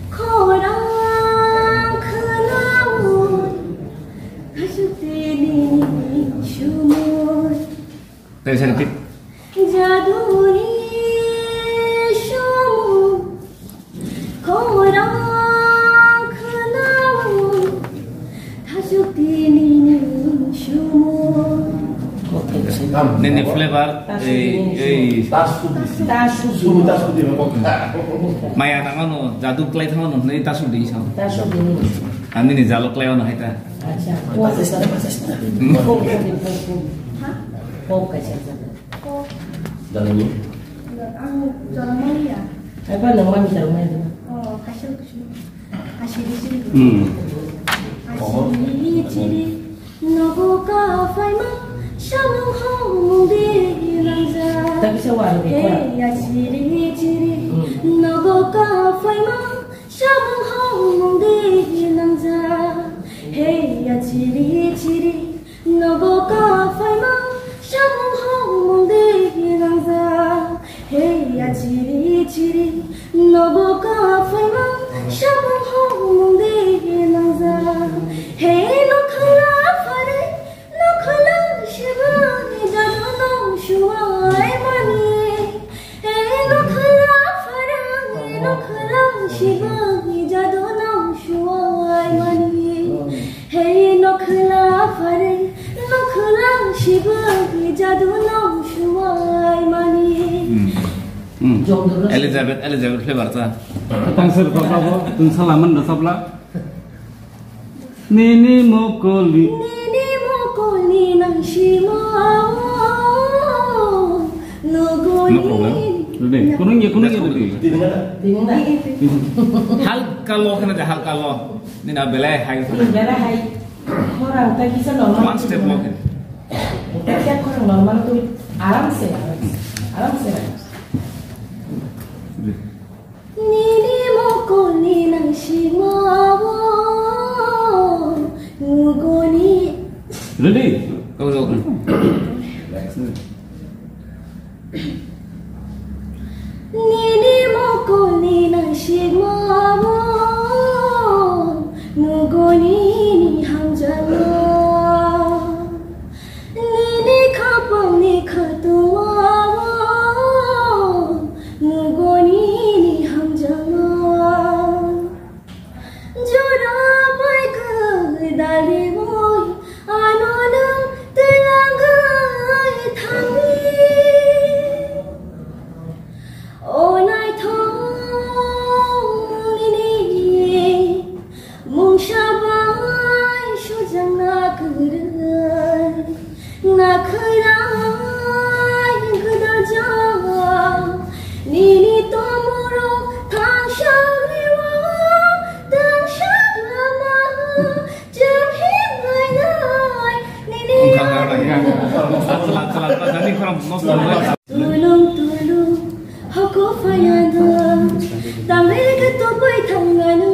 Khorang khnaui. Khasuk tini subu. Tei sari tip. Jaduni subu. Khorang khnaui, thasuk tini ni sumo. Nini flavor, ei, ei. Tasuk di. Tasuk. Sumo tasuk di, no, kok. Maya tangmano, jadu klai tangmano, nini tasuk di, sam. Tasuk di ni. Ani ni jalo klai ono, hai ta. Acha. Pop, pop, pop, pop. Ha? Pop kaisa. Dalani? Ang jorong maliya. Apa nang mami jorong maliya? Oh, kasih kasih. Asiri siri. Hmm. Asiri siri. Nogo ka faima samung hong de langja. Tapi sa wari de kora. Hey, asiri siri. Hmm. Nogo ka faima samung hong de langja. Hey, asiri siri. Nogo ka faima samung hong mung de nangja. Hey ya chiri chiri. Nogo ka faima samung hong mung de nangja. Hey nokhala phare nokhala shiba ni jadu no shuai mani. Hey nokhala phare nokhala shiba ni jadu no shuai mani. Hey, nokhla phare, nokhla shibani jadu no shuai mani. Hmm. Hmm. Elizabeth, Elizabeth flavor ta. Tang sir ko sabo, tun salaman da sabla. Nini mokoli. Nini mokoli nang shimo. Nugoni. No problem. Ready. Kunung ya, kunung ya, ready. Halka lo kana de halka lo. Nina belai hai. Ni belai hai. Khorang ta kisa normal. One step walk. Ta kisa khorang normal tu aram se, aram se. Nini mokol ni nang simo wo ngugoni. Ready? Go, go. Relax. Nini mokol ni nang sigma wo nugoni ni hamjalo. Nini khapang ni khatungma wo nugoni ni hamjalo. Jora bai kwdali bai ano nwng twlangwi thangwi. O naithok nini mungsa bai sujak na kwrwi. Nakhwrai gwdajak nini tomorok thangsa rio, thangsa lama chwng himlainai nini. Wngkha, wngkha, wngkha. Chwla, chwla, chwla, jani khorang nosto wngkha. Tulung tulung hoko phayano, tangwi khe tubui thangano.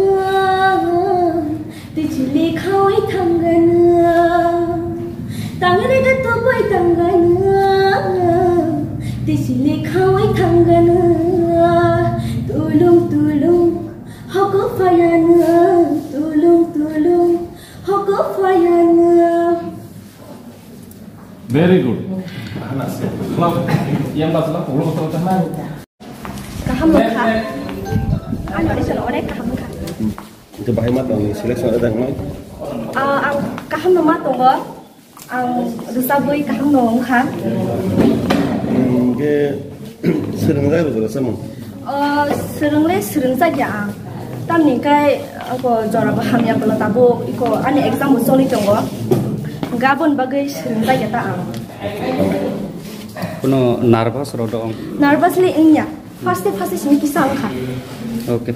Twichili khawi thangano, tangri ga tubui thangano. Twichili khawi thangano, tulung tulung hoko phayano, tulung tulung hoko phayano. Very good. Yang bahasa apa? Ulo kata-kata. Kaham wngkha. Ani audition onek kaham wngkha. Hwnkhe bahai ma tongni selection rwjaknai? Ah, ang kaham no ma tongo. Ang rwchabwi kaham no wngkha. Hwnkhe swrwngjak rwjak samung? Ah, swrwngle swrwngjak ya ang. Tamni hwnkhe abo jora bo hamya bola tabuk iko ani exam bo choli tongo. Hwnkhe aboni bagwi swrwngjak ya ta ang. Kuno nervous rok dong? Nervous le wngya. First e first e simi kisa wngkha. Okay.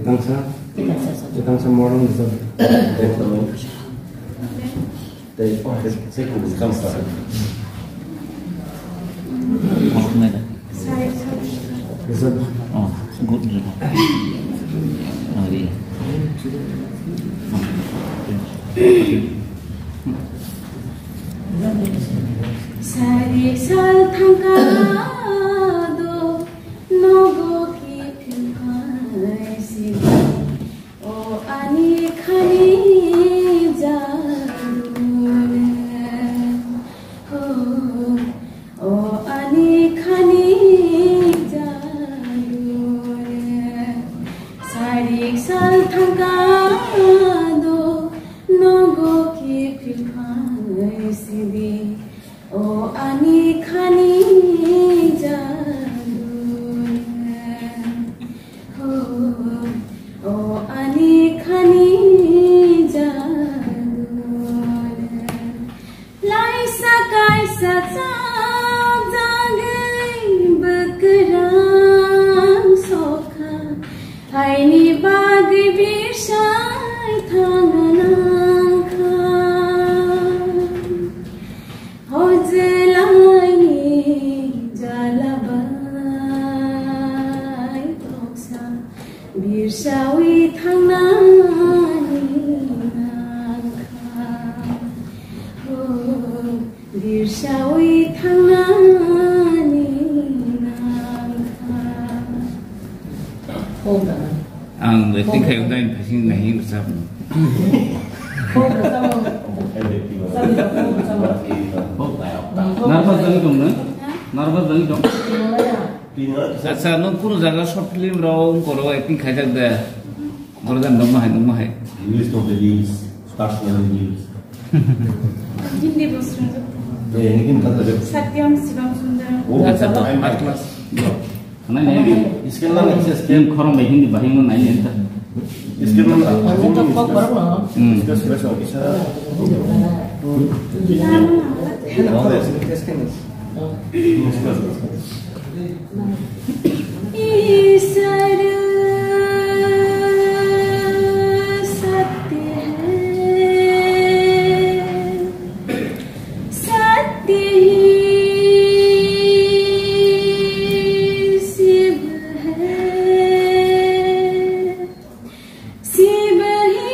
Tangsa, tangsa morom bisa. Tei, tei, tei, tangsa. Oh, good. Oh, iya. Sari sal thangka do nogo ki thilphai si. O ani khani jalune, o, o ani khani jalune, sarik sal thangka do nogo ki philphai sidi. O ani khani jaduna, o, o ani khani jaduna. Laisa kaisa chapjagwi bwkrang sokha, haini bagwi bisai thangna nangkha. Hojelaini jalabai toksa birsawi thangnani nangkha. Ho, birsawi thangnani nangkha. Ang acting khai udah ini pasti nahi besar. Nervous jani dong na? Nervous jani dong. Acha, nung kuno jaga short film rok koro acting khai jak de. Koro jan dong mahai, dong mahai. English no release, start no release. Hindi bosrang. Eh, ini kan kata dia. Satyam Shivam Sundaram. Oh, acha, first class. Nai, nai. Scan lang, scan. Khorang bai Hindi bahai mo nai, nai ta. Scan lang. Ang tak kok barang na. Hmm. Scan, scan, scan. Ishwar satya hai. सत्य ही शिव है, शिव ही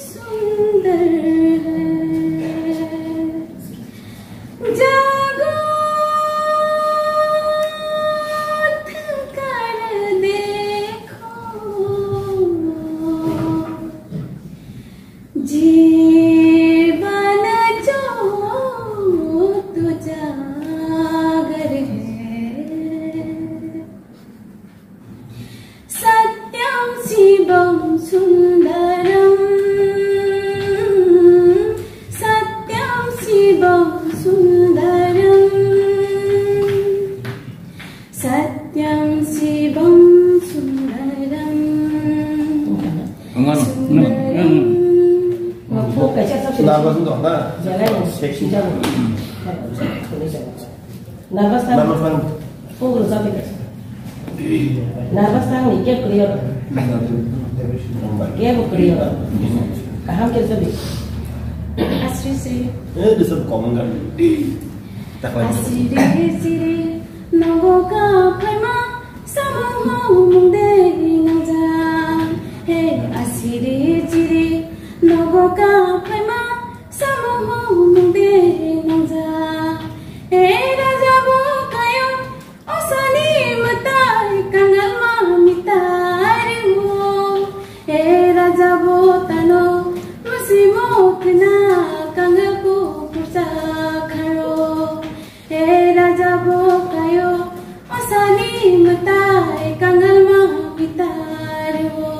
सुंदर है। जागो उठ कर देखो, जीवन जोत उजागर है। सत्यं शिवं सुन्दरं, सत्यं शिवं सुन्दरं। Satyam Shivam Sundaram. Ang ano? Ano? Ano? Nervous nung tong na? Nervous na? Nervous na? Nervous tang ni kebo kwrwi oro. Kebo kwrwi oro. Kaham khe choli. Asri sri. Eh, this is common gun. Asiri siri nogo ka phaima samung mung de nangja. Hey, asiri siri nogo ka phaima samung mung de nangja. Hey, raja bo kayo Osani mwtai kangal ma mitai ringo. E raja bo tano musi mokhna kangal ko pursa kharo. E raja bo kayo osani mwtai kangal ma mitai ringo.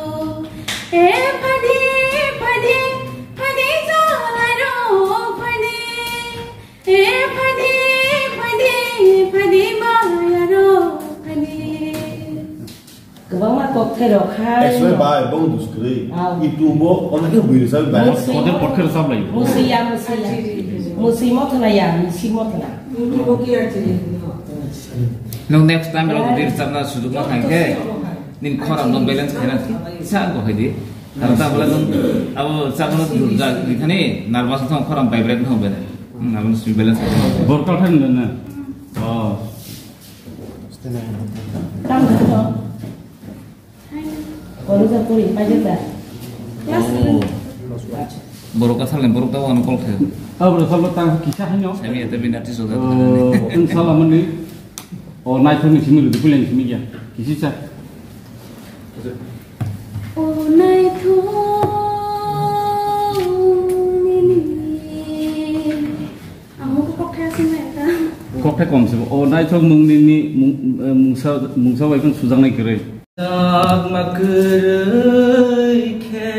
E phadi phadi phadi jolai ro phadi. E phadi, phadi, phadi, bayaro phadi. Kwbangma kok khe rok hai. Actually, bai, bong dus kwrwi. Ah. YouTube o, ono khe bui rwchap bai. Musi kotor mo-, kotor rwchap lai. Musi ya, musi ya. Musi mo thana ya, musi mo thana. Nwng next time rok bui rwchapna sujuk ma thang khe, nini khorang no balance khaina sa go hai di. Aro ta bole nwng abo chakno ja dikhani nervous thong khorang vibrate thong bene. Hmm, abo sui balance. Borok ta thang na. Oh. Tang thong. Kono ja puri pa jeta. Oh. Borok ka salen borok ta wano kol khe. Abo sabo ta kisa hanyo. Sami eta binati soda. Oh, tun sala mani. O naithok ni simi rwdi puila ni simi ya. Kisi cha. O naithok nini. Amo ko kokthai asing na eta. Kokthai kom se. O naithok mung nini mung, eh, mungsa, mungsa bai kang sujak nai kwrwi. Sujak ma kwrwi khe.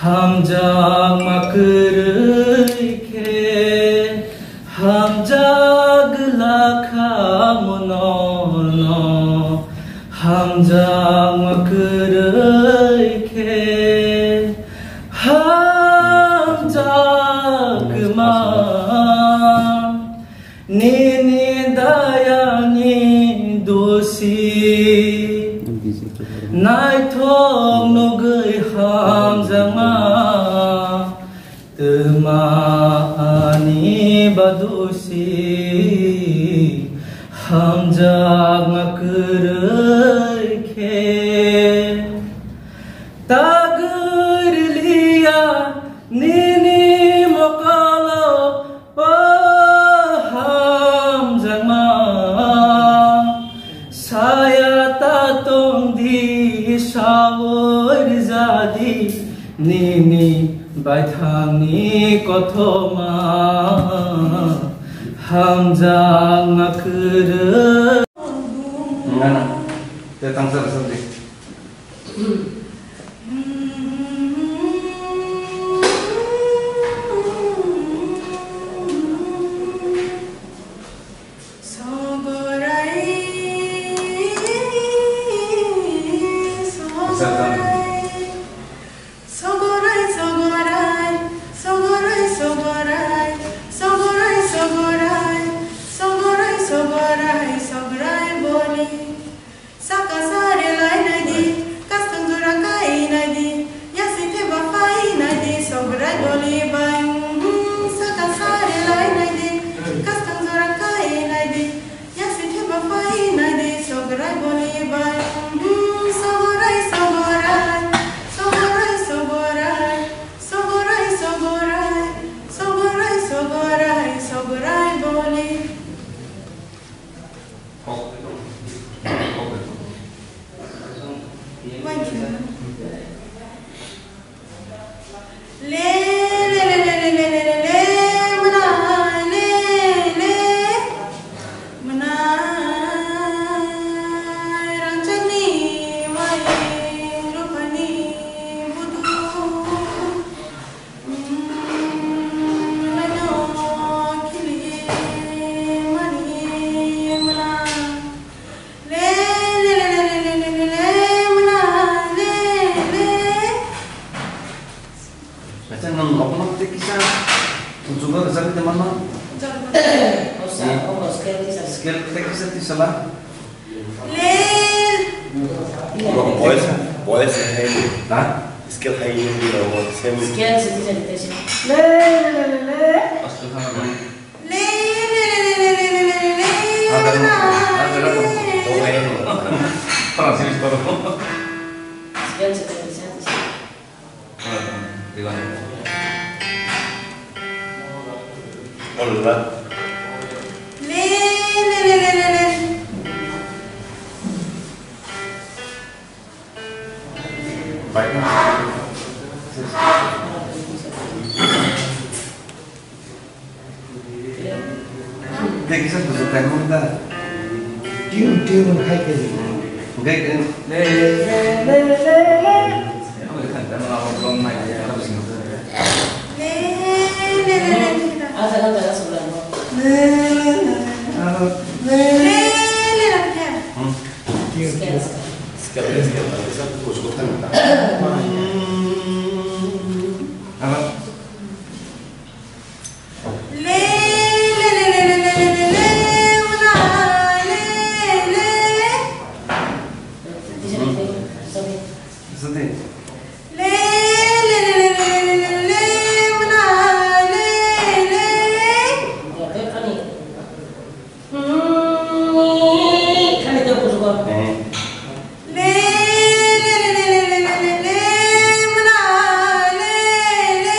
Hamjakma kwrwi khe, hamjak glakha monono. Hamjakma kwrwi khe, hamjakma. Nini dayani dosi, naithok nugwi hamjakma, twma ani badosi, hamjakma kwrwi khe. Tagwi rwliya nini mokolo, o hamjakma. Saya ta tongdi, sawi rwjadi nini baithangni kothoma, hamjakma kwrwi. Ngana, te tangsa rwsandi. Saka sari lai nai di, kastang jora kai nai di, yasi theba phai nai di, sograi boli bai. Hmm, saka sari lai nai di, kastang jora kai nai di, yasi theba phai nai di, sograi boli bai. Hmm, sogorai, sogorai, sogorai, sogorai, sogorai, sogorai, sogorai, sogorai, sogorai boli. Acha, nwng obono tei kisa uchugo rwchapwi tongma no? Scale tei kisa tisala. Voice, voice hai. Ha? Scale hai ni, same. Scale se tisa tisa. Le, le, le, le, le. Astu khana. Le, le, le. Ada, ada, ada. Oh, hai. Para sini para. Scale se tisa tisa. Tei kisa bujo kaimang da. Tune, tune khai khe. Hingkhe, eh, le, le, le, le, le. Ang khan tamo abo blong mai ya. Le, le, le, le, le. Asa kan jaga sebelah. Le, le, le, le. Abo. Le, le, le, le, le. Hmm. Tune, tune. Scale, scale. Kisa bujo kaimang da. Abo. Le, le, le, muna, le, le. Sati. Le, le, le, muna, le, le. Hmm, khani to bujo. Eh. Le, le, le, muna, le, le.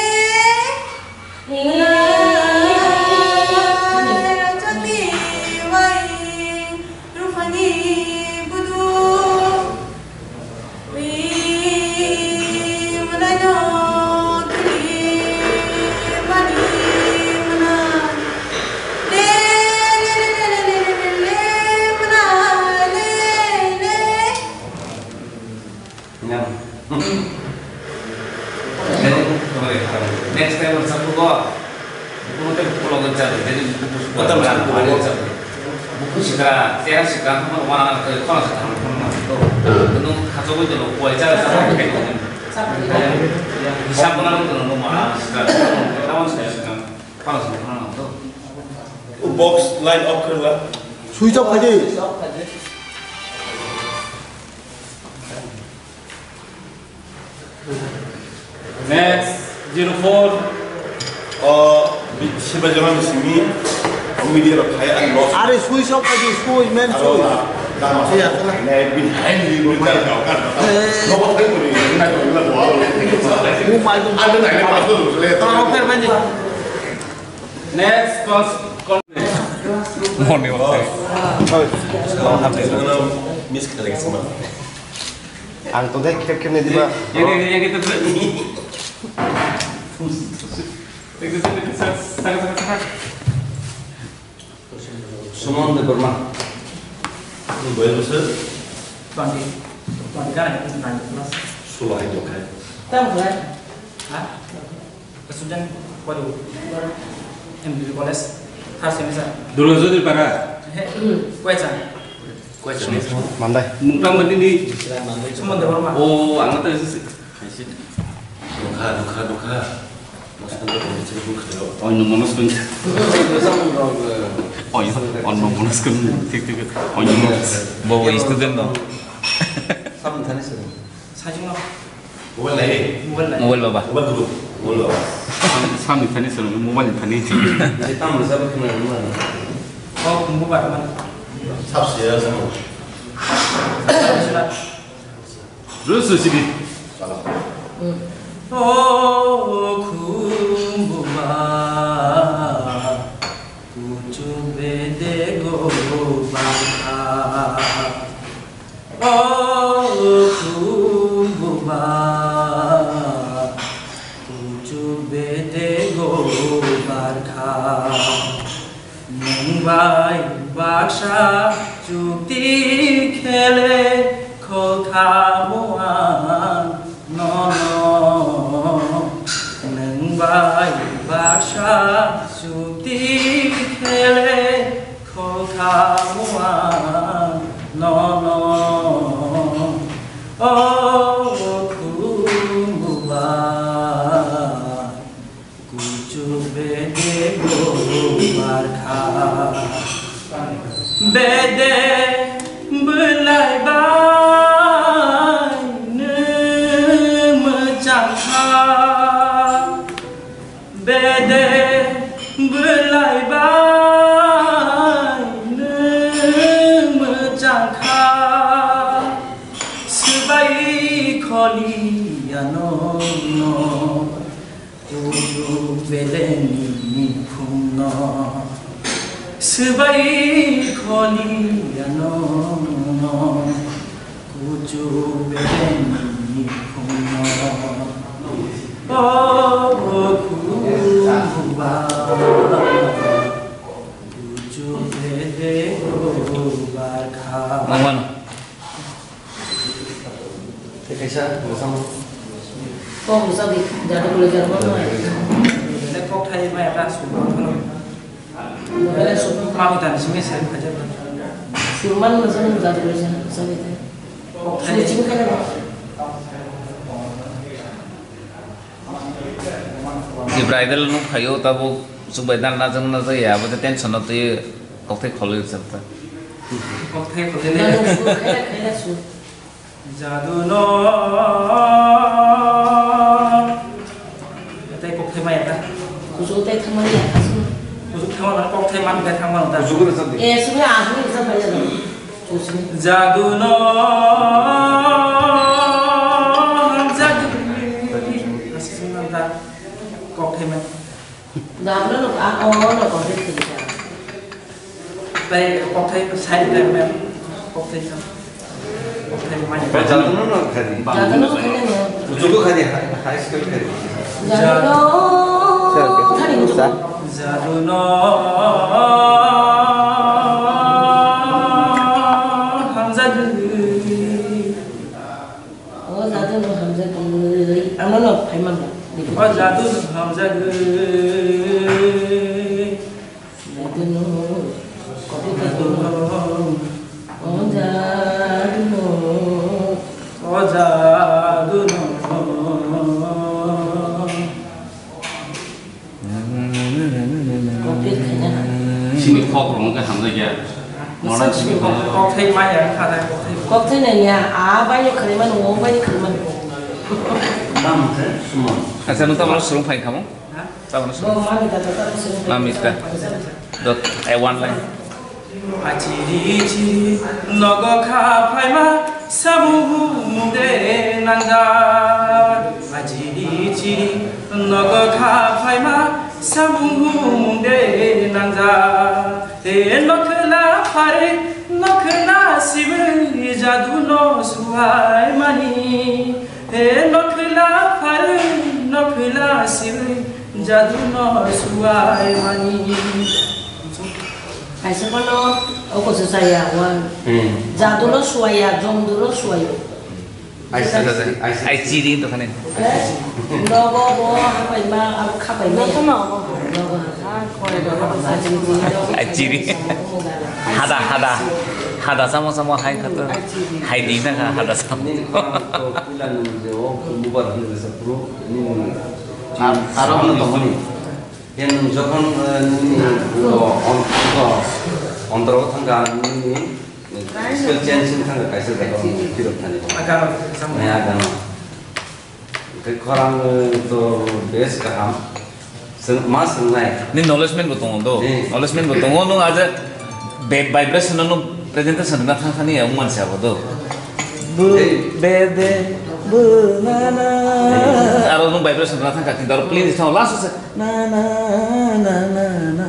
Next time, sa ko. Buku teh pulau kencang, jadi buku sudah. Buku sekarang, tiada sekarang, mana ke, kalau sekarang, mana itu. Tenung kacau itu loh, kuai cara sama kayak gitu. Hisab mana itu loh, mana sekarang, kawan saya sekarang, kalau sekarang itu. Box line off kar la. Switch off aja. Next, zero four. O, bi-, siba jama ni simi, o media rok khai ani loss. Are, switch off khai di, switch, main switch. Aro na, dama. Iya, salah. Ne, behind the meter kau kan. Eh. Nobo khai kori, na kau na doa. Oh my God. Ada na, ini pas tu, le. Tolong, fair, main di. Next, cons-, con-, Morning walk. Miss kali semua. Ang to dai kep kep ne diba. Yang, yang, yang itu tuh. Yang itu tuh, saka, saka, saka. Suman Debbarma. Ini boy besar. Twenty. Twenty kan, itu twenty plus. Sulah itu kan. Tahu kan? Hah? Student poribo. M B B college, third semester. Durga Jyoti Para. He, Kwaichang. Kwaichang. Mandai. Mungtang mani ni. Suman Debbarma. Oh, ang ta isi. Dukha, dukha, dukha. Mas kan tu kau cakap dukha yo. Oh, no, manas kan. Oh, iya. Oh, no, manas kan. Tik, tik. Oh, no, manas. Bawa student no. Sam thani sir. Sajung no. Mobile nai? Mobile nai. Mobile baba. Mobile dulu. Mobile baba. Sam, sam ni thani sir, mobile ni thani. Jadi tam masa apa kena rumah? Oh, mobile mana? Sab siya sama. Rusu sini. Salah. Oh, khumbuba, kuchu bede go bangkha. O khumbuba, kuchu bede go barkha. Nwng bai baksa chukti khele khokha muan nono. Nwng bai baksa chukti khele khokha muan nono, o khumbuba, kuchu bede go barkha. Bede bwlai ba De bwlai bai nwng mwchang kha, swbai kholi ano no, kuchuk belengni phungno, swbai kholi ano no. Kuchuk belengni phungno, o khumbuba, kuchuk beleng barkha. Mangmano. Tei kaisa, bosong. Kok bwsa di, jadu kule jadu kule. Kok thai ma eta su. Mami tani simi sari khaja. Surman no sani jadu kule jadu kule. Kok thai. Sini sini khaja. Di bridal no khayo tabuk chukbai dan najang najaya, abo tension no twi kokthai kholwi rijak ta. Kokthai kholwi le. Jadu su, khaila, khaila su. Jadu no. Tei kokthai maya ta. Kuchuk tei thangmani ya, aswk. Kuchuk thangmani, kokthai man bai thangmani ta. Kuchuk ro sabdi. Eh, sumi aswk ni sabdi ya. Jadu no hamjagwi. Aswk sung nang ta. Kokthai man. Jadu no, ah, oh, no, kokthai thangsa. Tai kokthai side le mem. Kokthai thang. Kokthai man. Ba jadu no no khadi. Jadu no khadi no. Kuchuk khadi, high school khadi. Jadu no. Khadi kuchuk. Jadu no hamjagwi. O jadu no hamjagwi. Ano no phaima ba. O jadu no hamjagwi. Jadu no. Kopi ka jadu no. O jadu no. O jadu no. Sini kok rong ke hamjak ya. Modern sini kok. Kokthai maya kha da kokthai. Kokthai nai ya, a bai yo khare man, o bai khare man. Dam khe sumon. Acha, nung tamo surung phai khamo? Ha? Tamo surung. Bo mami ta ta ta surung. Mami ta. Dot, I one line. Achiri chiri nogo kha phaima samung de nangjak. Achiri chiri nogo kha phaima samung de nangjak. He nokhla phari nokhla sibri jadu no suai mani. He nokhla phari nokhla sibri jadu no suai mani. Kaisa phano oko se saya, wan. Hmm. Jadu no suaya, jomdu no suayo. Ai, ai, ai, ai, chiri to khane. Nogo bo hapai ma, abo khapai ma. Nogo ma obo. Nogo. Ai, chiri. Hada, hada. Hada samo samo hai khato. Hai di na kha, hada samo. Nini khorang to pila nung je o, mubar hanu je sapro, nini. Ar, aro hanu to honi. Yang jokhon, eh, nini, o, on, o, ondro thangka nini, skill change wng thangka kaisa jaga phirok thani. Maya gana. Tei khorang, eh, to best kaham. Swng, ma swngnai. Ni knowledge man bo tongo do. Ni. Knowledge man bo tongo, nung aja be-, vibration no presentation na thang thani ya, man sa bo do. Bu, be, de, bu, na, na. Aro nung vibration na thang ka, kintu aro playlist thang last se. Na, na, na, na, na.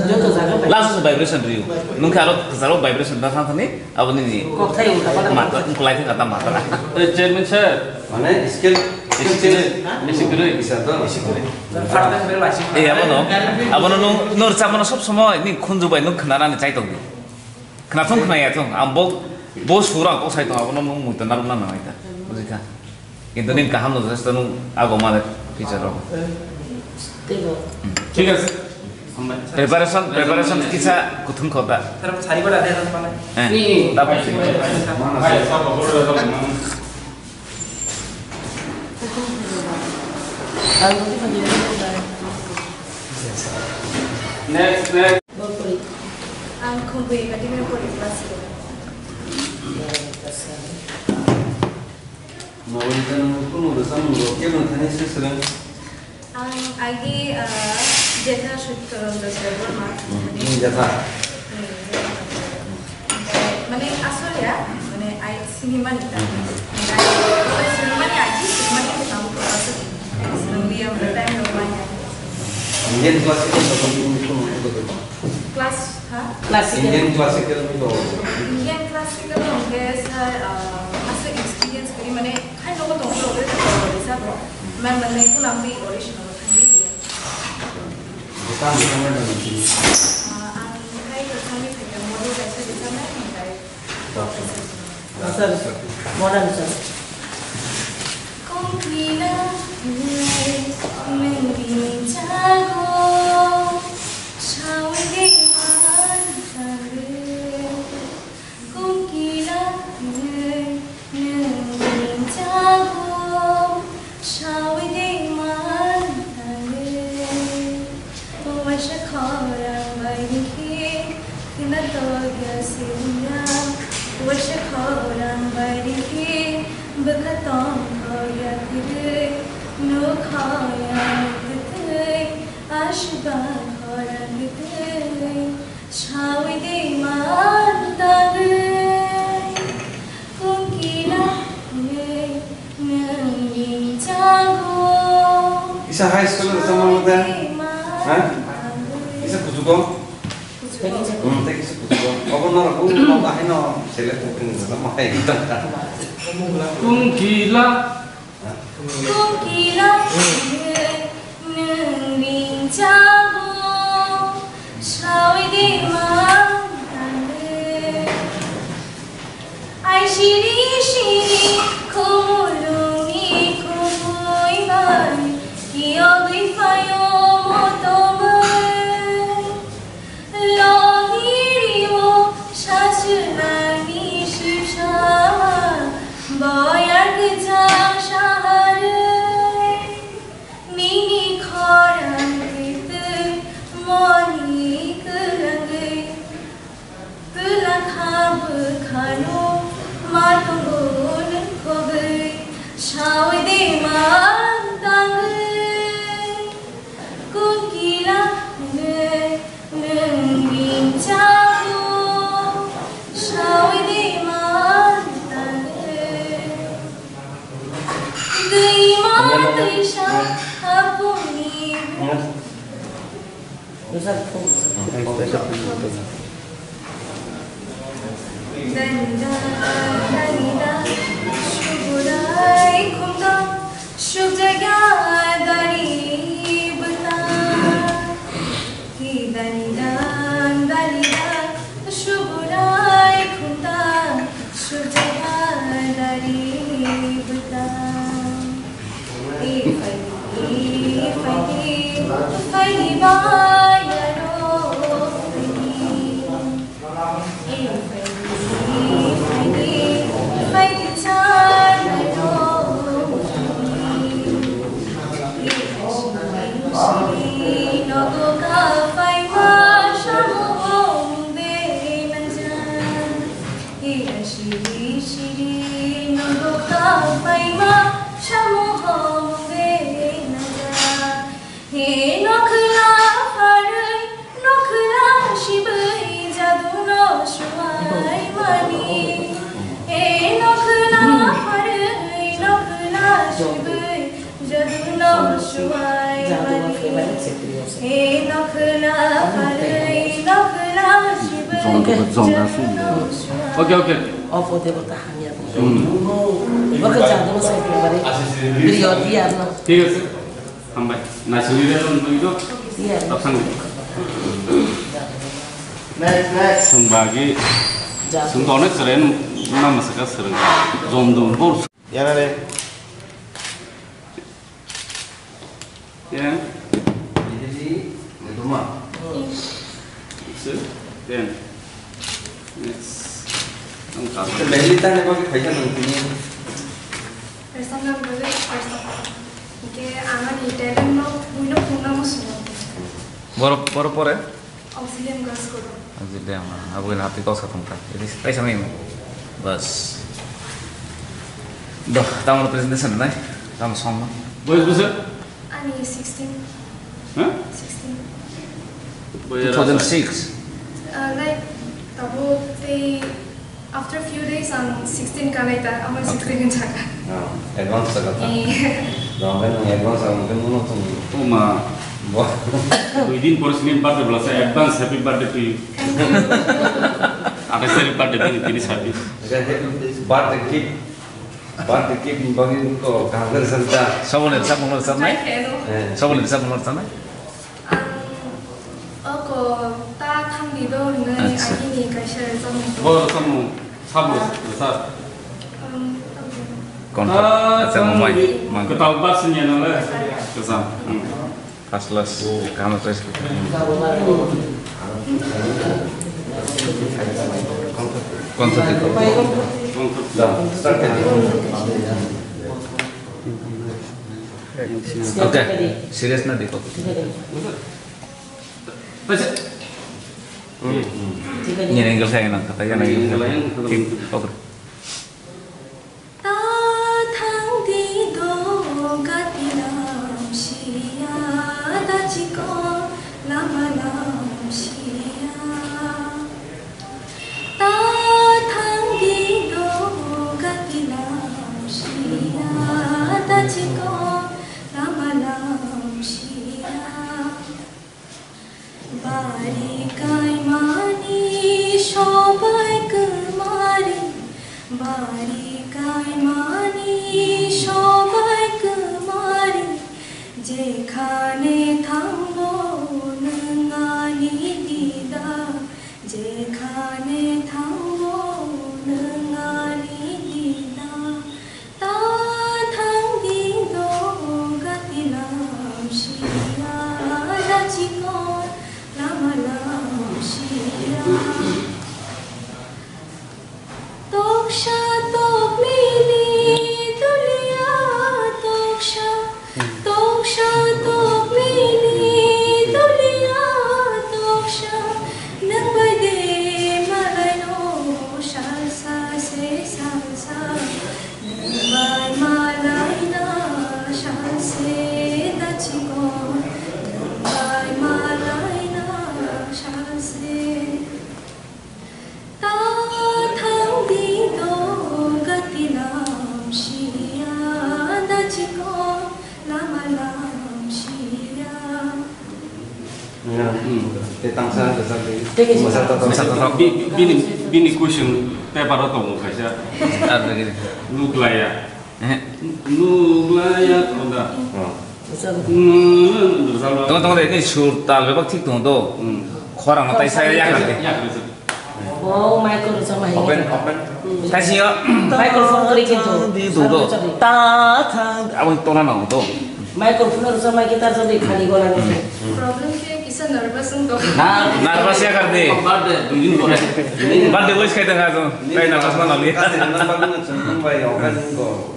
Joto jaga bai. Last vibration riu. Nung khe aro kwcharo vibration da thang thani, abo nini. Kokthai ulta pada. Mata, kulai thang kata mata. Eh, Chairman sir. Mane, skill, skill change. Isi kwrwi. Bisa to? Isi kwrwi. First time bel isi. Eh, abono, abono nung, nung rwchapmano sob somoi, ni khunju bai nung khna nani chai tongdi. Khnathung khnayathung, ang bo, bo sura kok sai tong, abono nung muita narwkna nangnai ta. Bujikha. Kintu nini kaham no jesto nung ago male future rogo. Tei bo. Hmm. Thik ase. Hambai. Preparation, preparation kisa kuthung kho da. Sir, sari bada de mane. Eh. Ni. Tabo. Hai, sir. Next, next. Ang khumui kati mene pori class ko. Mobile ta nung kunu da samung ro ke nung thani se srang. Ang agi, ah, Jetha Sutkaram Debbarma. Hmm, Jetha. Hmm, Jetha. Mane asal ya, mane ai sinimani ta. Hmm. Mane sinimani agi, sinimani kita buka masuk. Sinimani yang bertanya rumahnya. Indian classical atau English pun untuk itu. Class, ha? Classical. Indian classical itu. Indian classical mungkin saya, ah, masuk experience kiri mane hai nogo tongkol ore tongkol ore sabo. Memang mane kunambi original. Bwtang bwtang no nang sini. Ah, ang hai bwtangni phaikha model kaisa bwtang nai hwnkhai. Sir, modern sir. Kongkila hwnwi nwng ringchago, sawi de man tangwi. Kongkila hwnwi nwng ringchago, sawi de man tangwi. Waisa khorang bai rikhi, khina tokya siriya. Waisa khorang bai rikhi, bwkha tong khorya kwrwi. Nuk khorang kwtwi, aswk ba khorang kwtwi. Sawi de man tangwi, kongkila hwnwi nwng ringchago. Kisa high school ni sama mo de? Ha? Kisa kuchugo? Kuchugo. Hmm, tei kisa kuchugo. Obo norok bo no bahai no select ko kini sama hai tangka. Kongkila. Kongkila hwnwi nwng ringchago, sawi de man tangwi. Ai siri siri khumulungni khumui bai, kiyogwi phaio motomwi. Logi rio sachunani sibsama, boyar kwchang saharwi. Nini khorang kwtwi moni kwrwngwi. Twla kha bwkhano ma tongo nwng khogwi, sawi de man tangwi. Kongkila hwnwi nwng ringchago, sawi de man tangwi. Twima twisa hapungni. Danida, danida, sugurai khumda, sugjaga dari bwta. Hi danida, danida, sugurai khumda, sugjaga dari bwta. E phaidi, e phaidi, phaidi bayaro phaidi. E phaidi, e phaidi, phaidi chanaro phaidi. E siri siri nogo ka phaima samu hong de na ja. Hira siri siri nogo ka phaima samu hong de na ja. He nokhla pharwi nokhla sibwi jadu no suwai mani. He nokhla pharwi nokhla sibwi jadu no suwai mani. He nokhla pharwi nokhla sibwi jadu no suwai. Okay, okay. Off hote bata hamya. Hmm. Baka jadu no sai kare. Biri oti arno. ঠিক আছে. Hambai. Naisingni relo nungwi do. Iya. Tapsang. Next, next. Sung bagi. Sung kono seren nama saka seren. Zom dum bor. Yana re. Ya. Ini si, itu mah. Su, then. Next. Ang kapan? Belly tan apa kita bisa nungguin? Personal bole, personal. Oke, ang ani talent no, buino pungna mo suno. Boro, boro pore? Auxilium girls ko. Auxilium, abo ni hati kau sa tongta. Jadi, kaisa mai mo. Bas. Doh, tamo presentation nai. Tamo song no. Boys, boys. Ani sixteen. Huh? Sixteen. Two thousand six. Uh, like, tabuk tei after few days ang sixteen kanai ta, amo sixteen kan saka. Ah, advance saka ta. Eh. Dong kan nang advance ang kan mono tung. Oh ma. Bo. Dui din por sini birthday belasa advance happy birthday to you. Thank you. Atai sari birthday tini tini sabi. Birthday gift. Birthday gift ni bagwi wngkha kaham khe rwchapjak. Saboni rwchapmung no rwchapnai? Thank you. Eh. Saboni rwchapmung no rwchapnai? Ang oko ta thangdi do hwnwi. Acha. Agini kaisa rwchapmung. Bo rwchapmung sabo rwchap. Um, okay. Kontha. Ta acha, thangdi mumai. Kwtal bar sinya nang le. Kwtal. Kwcham. Hmm. First class, kaham choice. Kontha tiko. Okay, serious na diko. Ni angle saya nang kata ya nang. Oke. Ta thangdi do gati lam siya, da chiko lama lam siya. Ta thangdi do gati lam siya, da chiko lama lam siya. Bari kaimani sobai kwmari, bari kaimani sobai kwmari, jekhane thango nwng ani dida, jekhane thango nwng ani dida. Ta thangdi do gati lam siya, da chiko lama lam siya. Toksa tokmili dulia toksa, toksa tokmili dulia toksa, nwng bai de malaino salsa se salsa. Nwng bai malaina salse da chiko, nwng bai malaina salse. Ta thangdi do gati lam siya, da chiko lama lam siya. Te tangsa rwchap di. Thank you. Mwsa tatok. Mwsa tatok. Bi-, bini, bini question paper o tongo kaisa. Ar lagi. Nuklaya. Eh. Nuklaya tonda. Oh. Tongo, tongo, ini sur tal bebak thik tongo do. Hmm. Khorang tai saya ya kan. Ya, ya. Oh, micro sama ini. Open, open. Kasi yo. Microphone klik itu. Di itu do. Ta thang. Abang tona na do. Microphone rwchapmai khe ta jodi khali gona ni. Problem khe kisa nervous wng tong. Na, nervous ya kardi. Birthday dui din pore. Birthday wish khai tong ha tong. Tai nervous ma nali. Kasi nang bagwi nang chwng bai open go.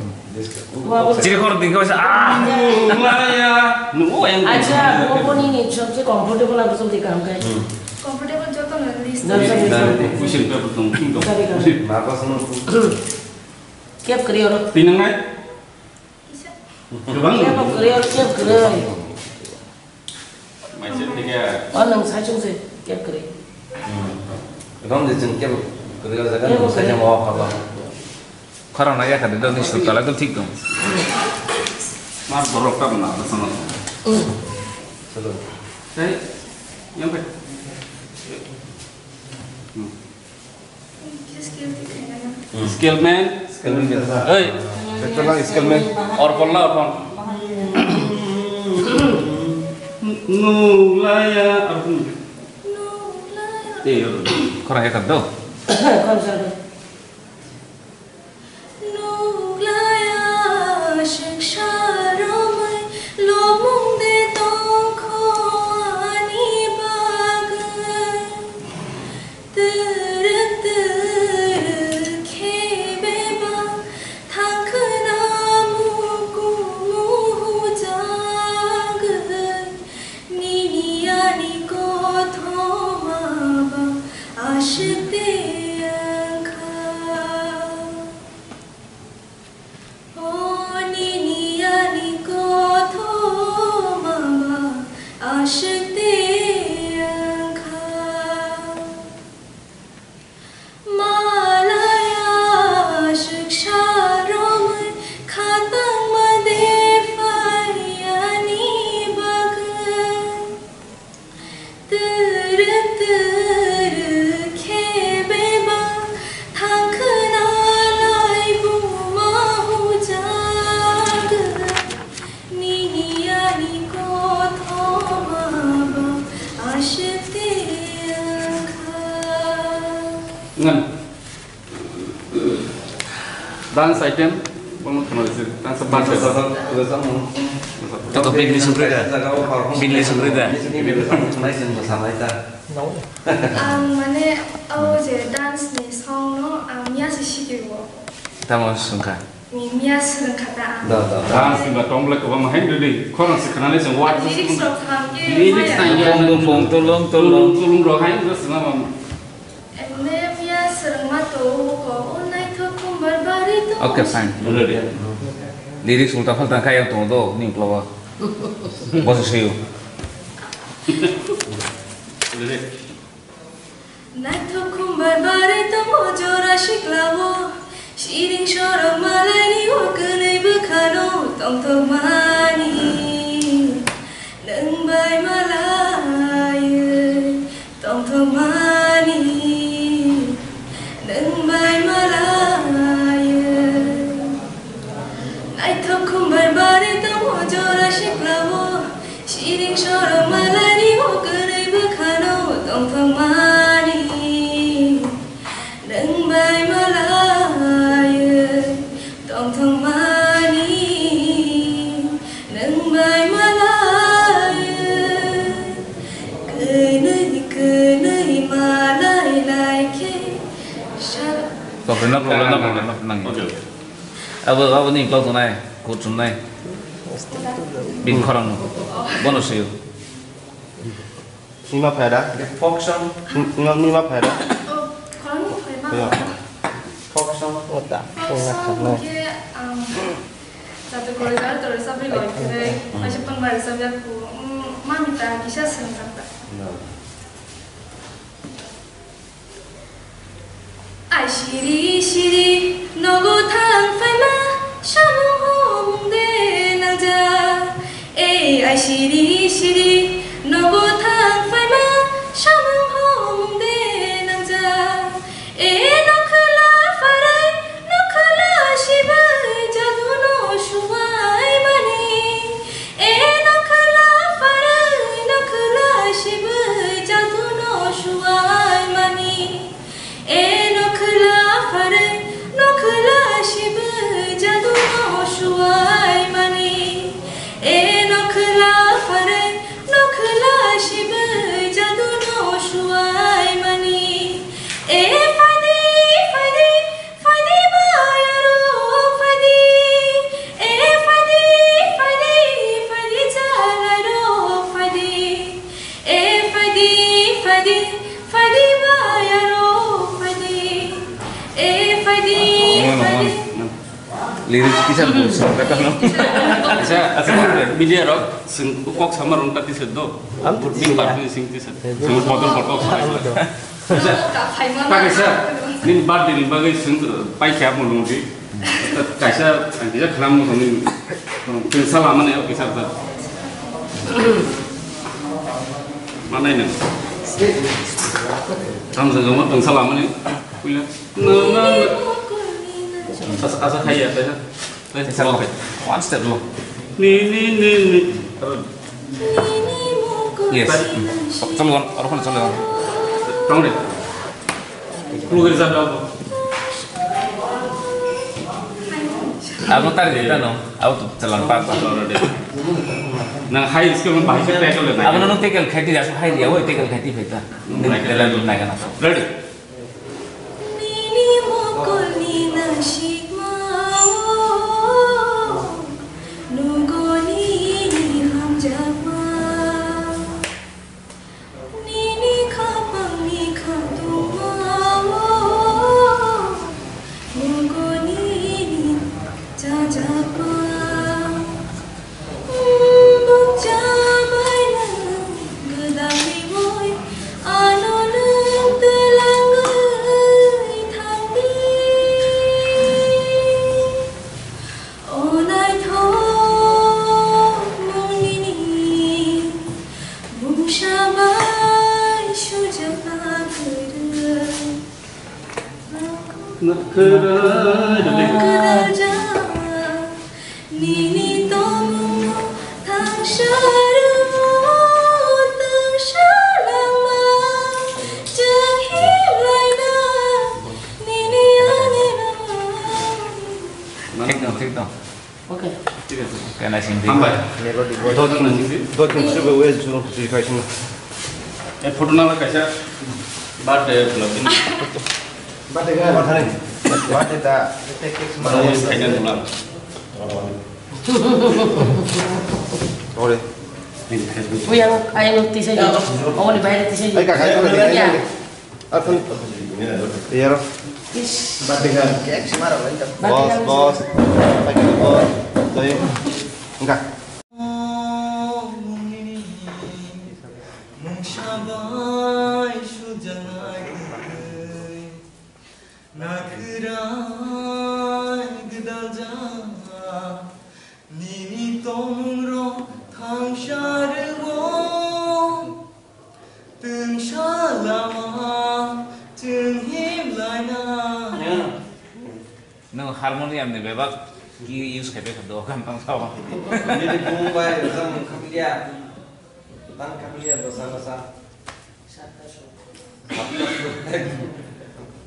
Chiri khor ding khe sa, ah. Nuklaya. Nu yang. Acha, bo boni ni sobse comfortable abo sobse kam khai. Comfortable joto na list. Joto na list. Question paper tong, tong. Sabi kam. Nervous no. Kep kri oro. Tinang nai. Kisa. Kebang. Kep kri oro, kep kri. Maise tiga. Oh, nang saichung se, kep kri. Hmm. Rom de jeng kep kri jaga. Kep kri. Saichung mo khaba. Khorang na ya kha de, doni sur tala dol thik dong. Mar borok tam na, sama. Hmm. Chalo. Sai, yang pe. Hmm. Scale man. Scale man. Hey. Betul lah, scale man. Orpon lah, orpon. Nuklaya, orpon. Nuklaya. Eh, yo. Khorang ya kan do. Khorang sa do. Nuklaya sengsa romwi lomung de tongkho ani bagwi. Twrwk twrwk khe bebak thangkhwna mukumu hujagwi. Nini ani kothoma ba aswk de wngkha. O nini ani kothoma Te wngkha. Malaya swksa romwi khatangma de phaiyani bagwi. Twrwk twrwk khe bebak thangkhwna lai buma hujagwi. Nini ani kothoma ba aswk te wngkha. Ngan. Dance item, bono thangna rwsir, dance Dance party. Joto bini sugri da. Bini sugri da. Ang mane o je dance ni song no ang ya se sikirwo. Tamo swngkha. Ni miya swrwng kha ta ang. Da, da, da. Dance ni ba tong le kwbangma hai dili. Khorang se khwnani se watch Lyrics rok thang ke Lyrics maya. Tang ya. Bung, bung, bung, tulung, tulung. Tulung, tulung rok hai no se ma ma. Emne miya swrwng ma to ko o naithok kumbar bari to. Okay, fine. Ready. Lyrics ulta phalta kha yang tongo do, ni ukla o. Boso siyo. Ready. Naithok khumbar bari tongo jora siklao, siring sorok malaini o kwnwi bwkhano tongthokmani. Nwng bai malaiwi tongthokmani, nwng bai malaiwi. Naithok khumbar bari tongo jora siklao, siring sorok malaini o kwnwi bwkhano tongthokmani. Nwng bai malaiwi tongthokmani, nwng bai malaiwi kwnwi kwnwi malai lai khe sa- Tokre na problem na problem na nang. Okay, okay. Abo, abo ni kok tongnai, kok tongnai. Bin khorang no. Bono siyo. Nima phaida? Folk song. Nima phaida? Oh, khorang ni phaima. Ya. Folk song. Ota, Folk ongna song khaknai. Ke, um, jatu kori dar tor sabri loi kere, masih pun mari sabri aku, mm, mami ta kisa sengkak ta. No. Ai siri siri nogo thang phaima samung homung de nangja. Ei ai siri siri nogo thang phaima samung homung de nangja. E nokhla pharai nokhla sibai jaduno subai mani. E nokhla pharai nokhla sibai jaduno subai mani. E nokhla pharai nokhla sibai jaduno subai mani. E nokhla pharai nokhla sibai jaduno subai mani. E phaidi phaidi phaidi bayaro phaidi. E phaidi phaidi phaidi jalarok phaidi. E phaidi phaidi phaidi bayaro phaidi. E phaidi phaidi. Lyrics kisa bo song kata no. Acha, acha, media rok sing kok sama rong tati se do. Ang tu Ni sing party sing ti se. Sing bodol kok sama. Acha, ta kaisa, ni birthday ni bagwi sing pai kya mo lung di. Kaisa, ang kisa khlam mo ni. Tengsa lama ni, kaisa ta. Manai nang. Tang sa jong tengsa lama ni. Puila. Na, na, na. Asa, asa khai ya, khai ya. Khai, Asa khai. One step lo. Ni, ni, ni, ni. Yes. Chalo, aro khon chalo. Tong de. Kulu gari sa daw. Abo tar de tano. Abo to chalan pa pa. Nang hai skill bahai se tackle na. Abo no tackle khai di, asu hai di, abo tackle khai di pheta. Nang tackle na kana. Ready? Nini mokolni nangsikmao, nugo nini hamjakma. Nini khapangni khatungmao, nugo nini chajakma. Bukcha bai nang Nini tongmung thangsarw, tangsa lama, chwng himlaina, nini ani lama. Thik dong, thik dong. Okay. Thik ase. Kena sing di. Hambai. Dokin, dokin sube wes ju, ju kaising. E photo nala kaisa birthday vlog din. Birthday ga. Birthday. Birthday da. Birthday cake mana? Birthday khaina nula. Ore. Uyang, ayang tisai. Awal ni bayar tisai. Ay, kakak, kakak. Ya. Arfan. Iyaro. Ish. Batingan. Boss, boss. Batingan, boss. Jayo. Enggak. Mungsabai sujanai. Nakrai gdalja. Nini tongmungrok thangsarw. Tungsa lama chwng himlaina. Nwng harmonium ni bebak key use khai kha dogan tang sao. Nini bung bai rwchapmung khamliya. Tang khamliya dosa dosa.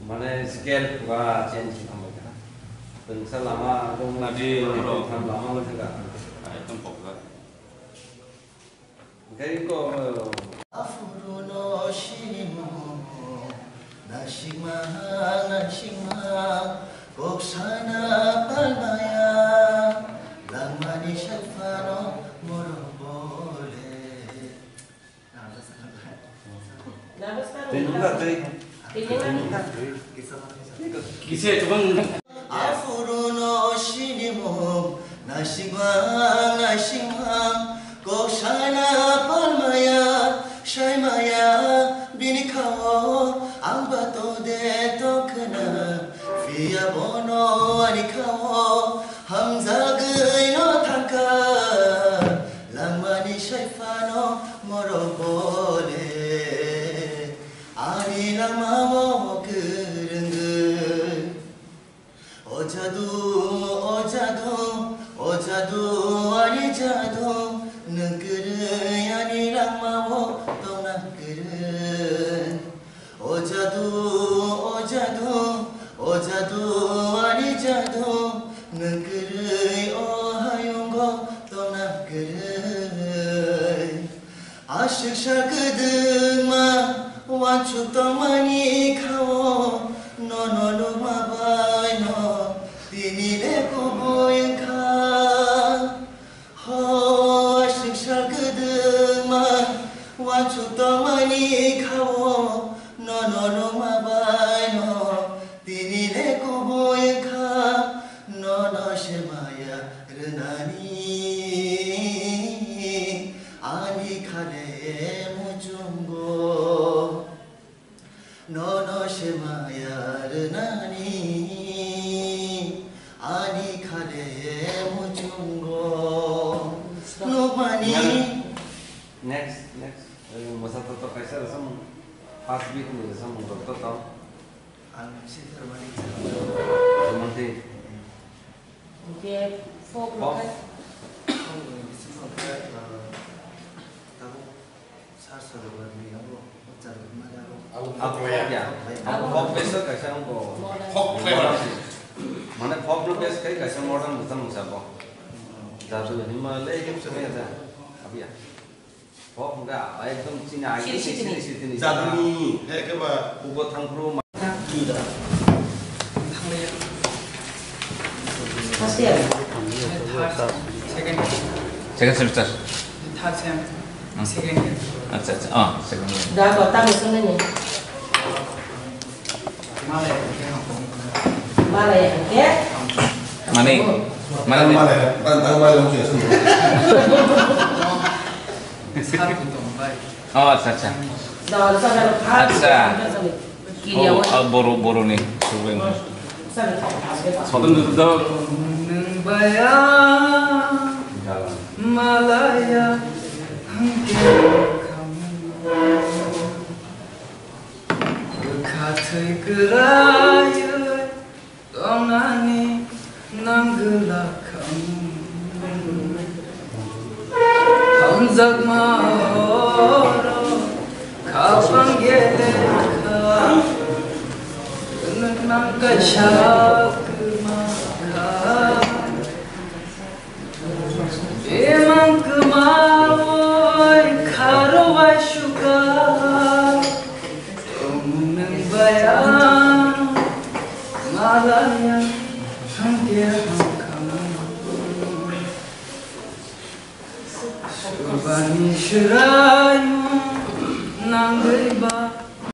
Mane scale pura change khambai kha. Tungsa lama tongna di tham lama wngkha. Ekdom pokjak. Aphuru no sinimung, naisingma, naisingma, kok sana palmaya, langmani saiphano morok bole. Twi nung da, twi. Twi nung da. Kisa tabang. Aphuru no sinimung, naisingma, naisingma, kok sana palmaya, saimaya, bini khao, ang ba to de to khna, phiya bono ani khao, hamjagwi no thangkha, langmani saiphano morok bole. Ani langmao kwrwngwi. O jadu, o jadu, o jadu, ani jadu, nwng kwrwi ani langmao tongna kwrwi. O jadu, o jadu, o jadu, ani jadu, nwng kwrwi o hayungo tongna kwrwi. Aswk sal kwdwkma uansuk tongmani khao, nono nukma baino tini le kubui wngkha. Ho, aswk sal kwdwkma uansuk tongmani khao, nono nukma baino tini le kubui wngkha, nono se maya rwnani ani khale muchungo. Nono se maya rwnani ani khale muchungo. Nukmani. Next, next. Mosa to to kaisa rwchapmung. First beat ni rwchapmung to to. Ang si tharmani. Tharmani. Hingke folk rok hai? Folk ni bisingo hingke, ah, tabuk sar sar rok ni abo, o char rok mani abo. Abo folk ya. Abo folk base o kaisa wngkha. Folk flavor. Mane folk no base khai kaisa modern bwsa mungsa bo. Jadu hinma le himse ya da. Abiya. Folk wngkha, ekdom chini agi sitini. Sitini, sitini. Jaduni, he khe ba, kubo thangphuru ma- First year? Second. Second semester. Third sem. Hmm. Second year. Acha, acha. Ah, second year. Da, kota musuh ni. Mane, mane, mane. Mane, mane, mane, mane. Oh, acha, acha. Acha. Oh, ah, boro, boro ni. Sotong duduk dok. Nung baya malaya hangke kamu. Khathwi kwrwi Kaisa kwmala, emang kwmawi kharwi suka, tongmung nwng bai ang malaya, hangke hangkha. Subani swraimung nangwi ba.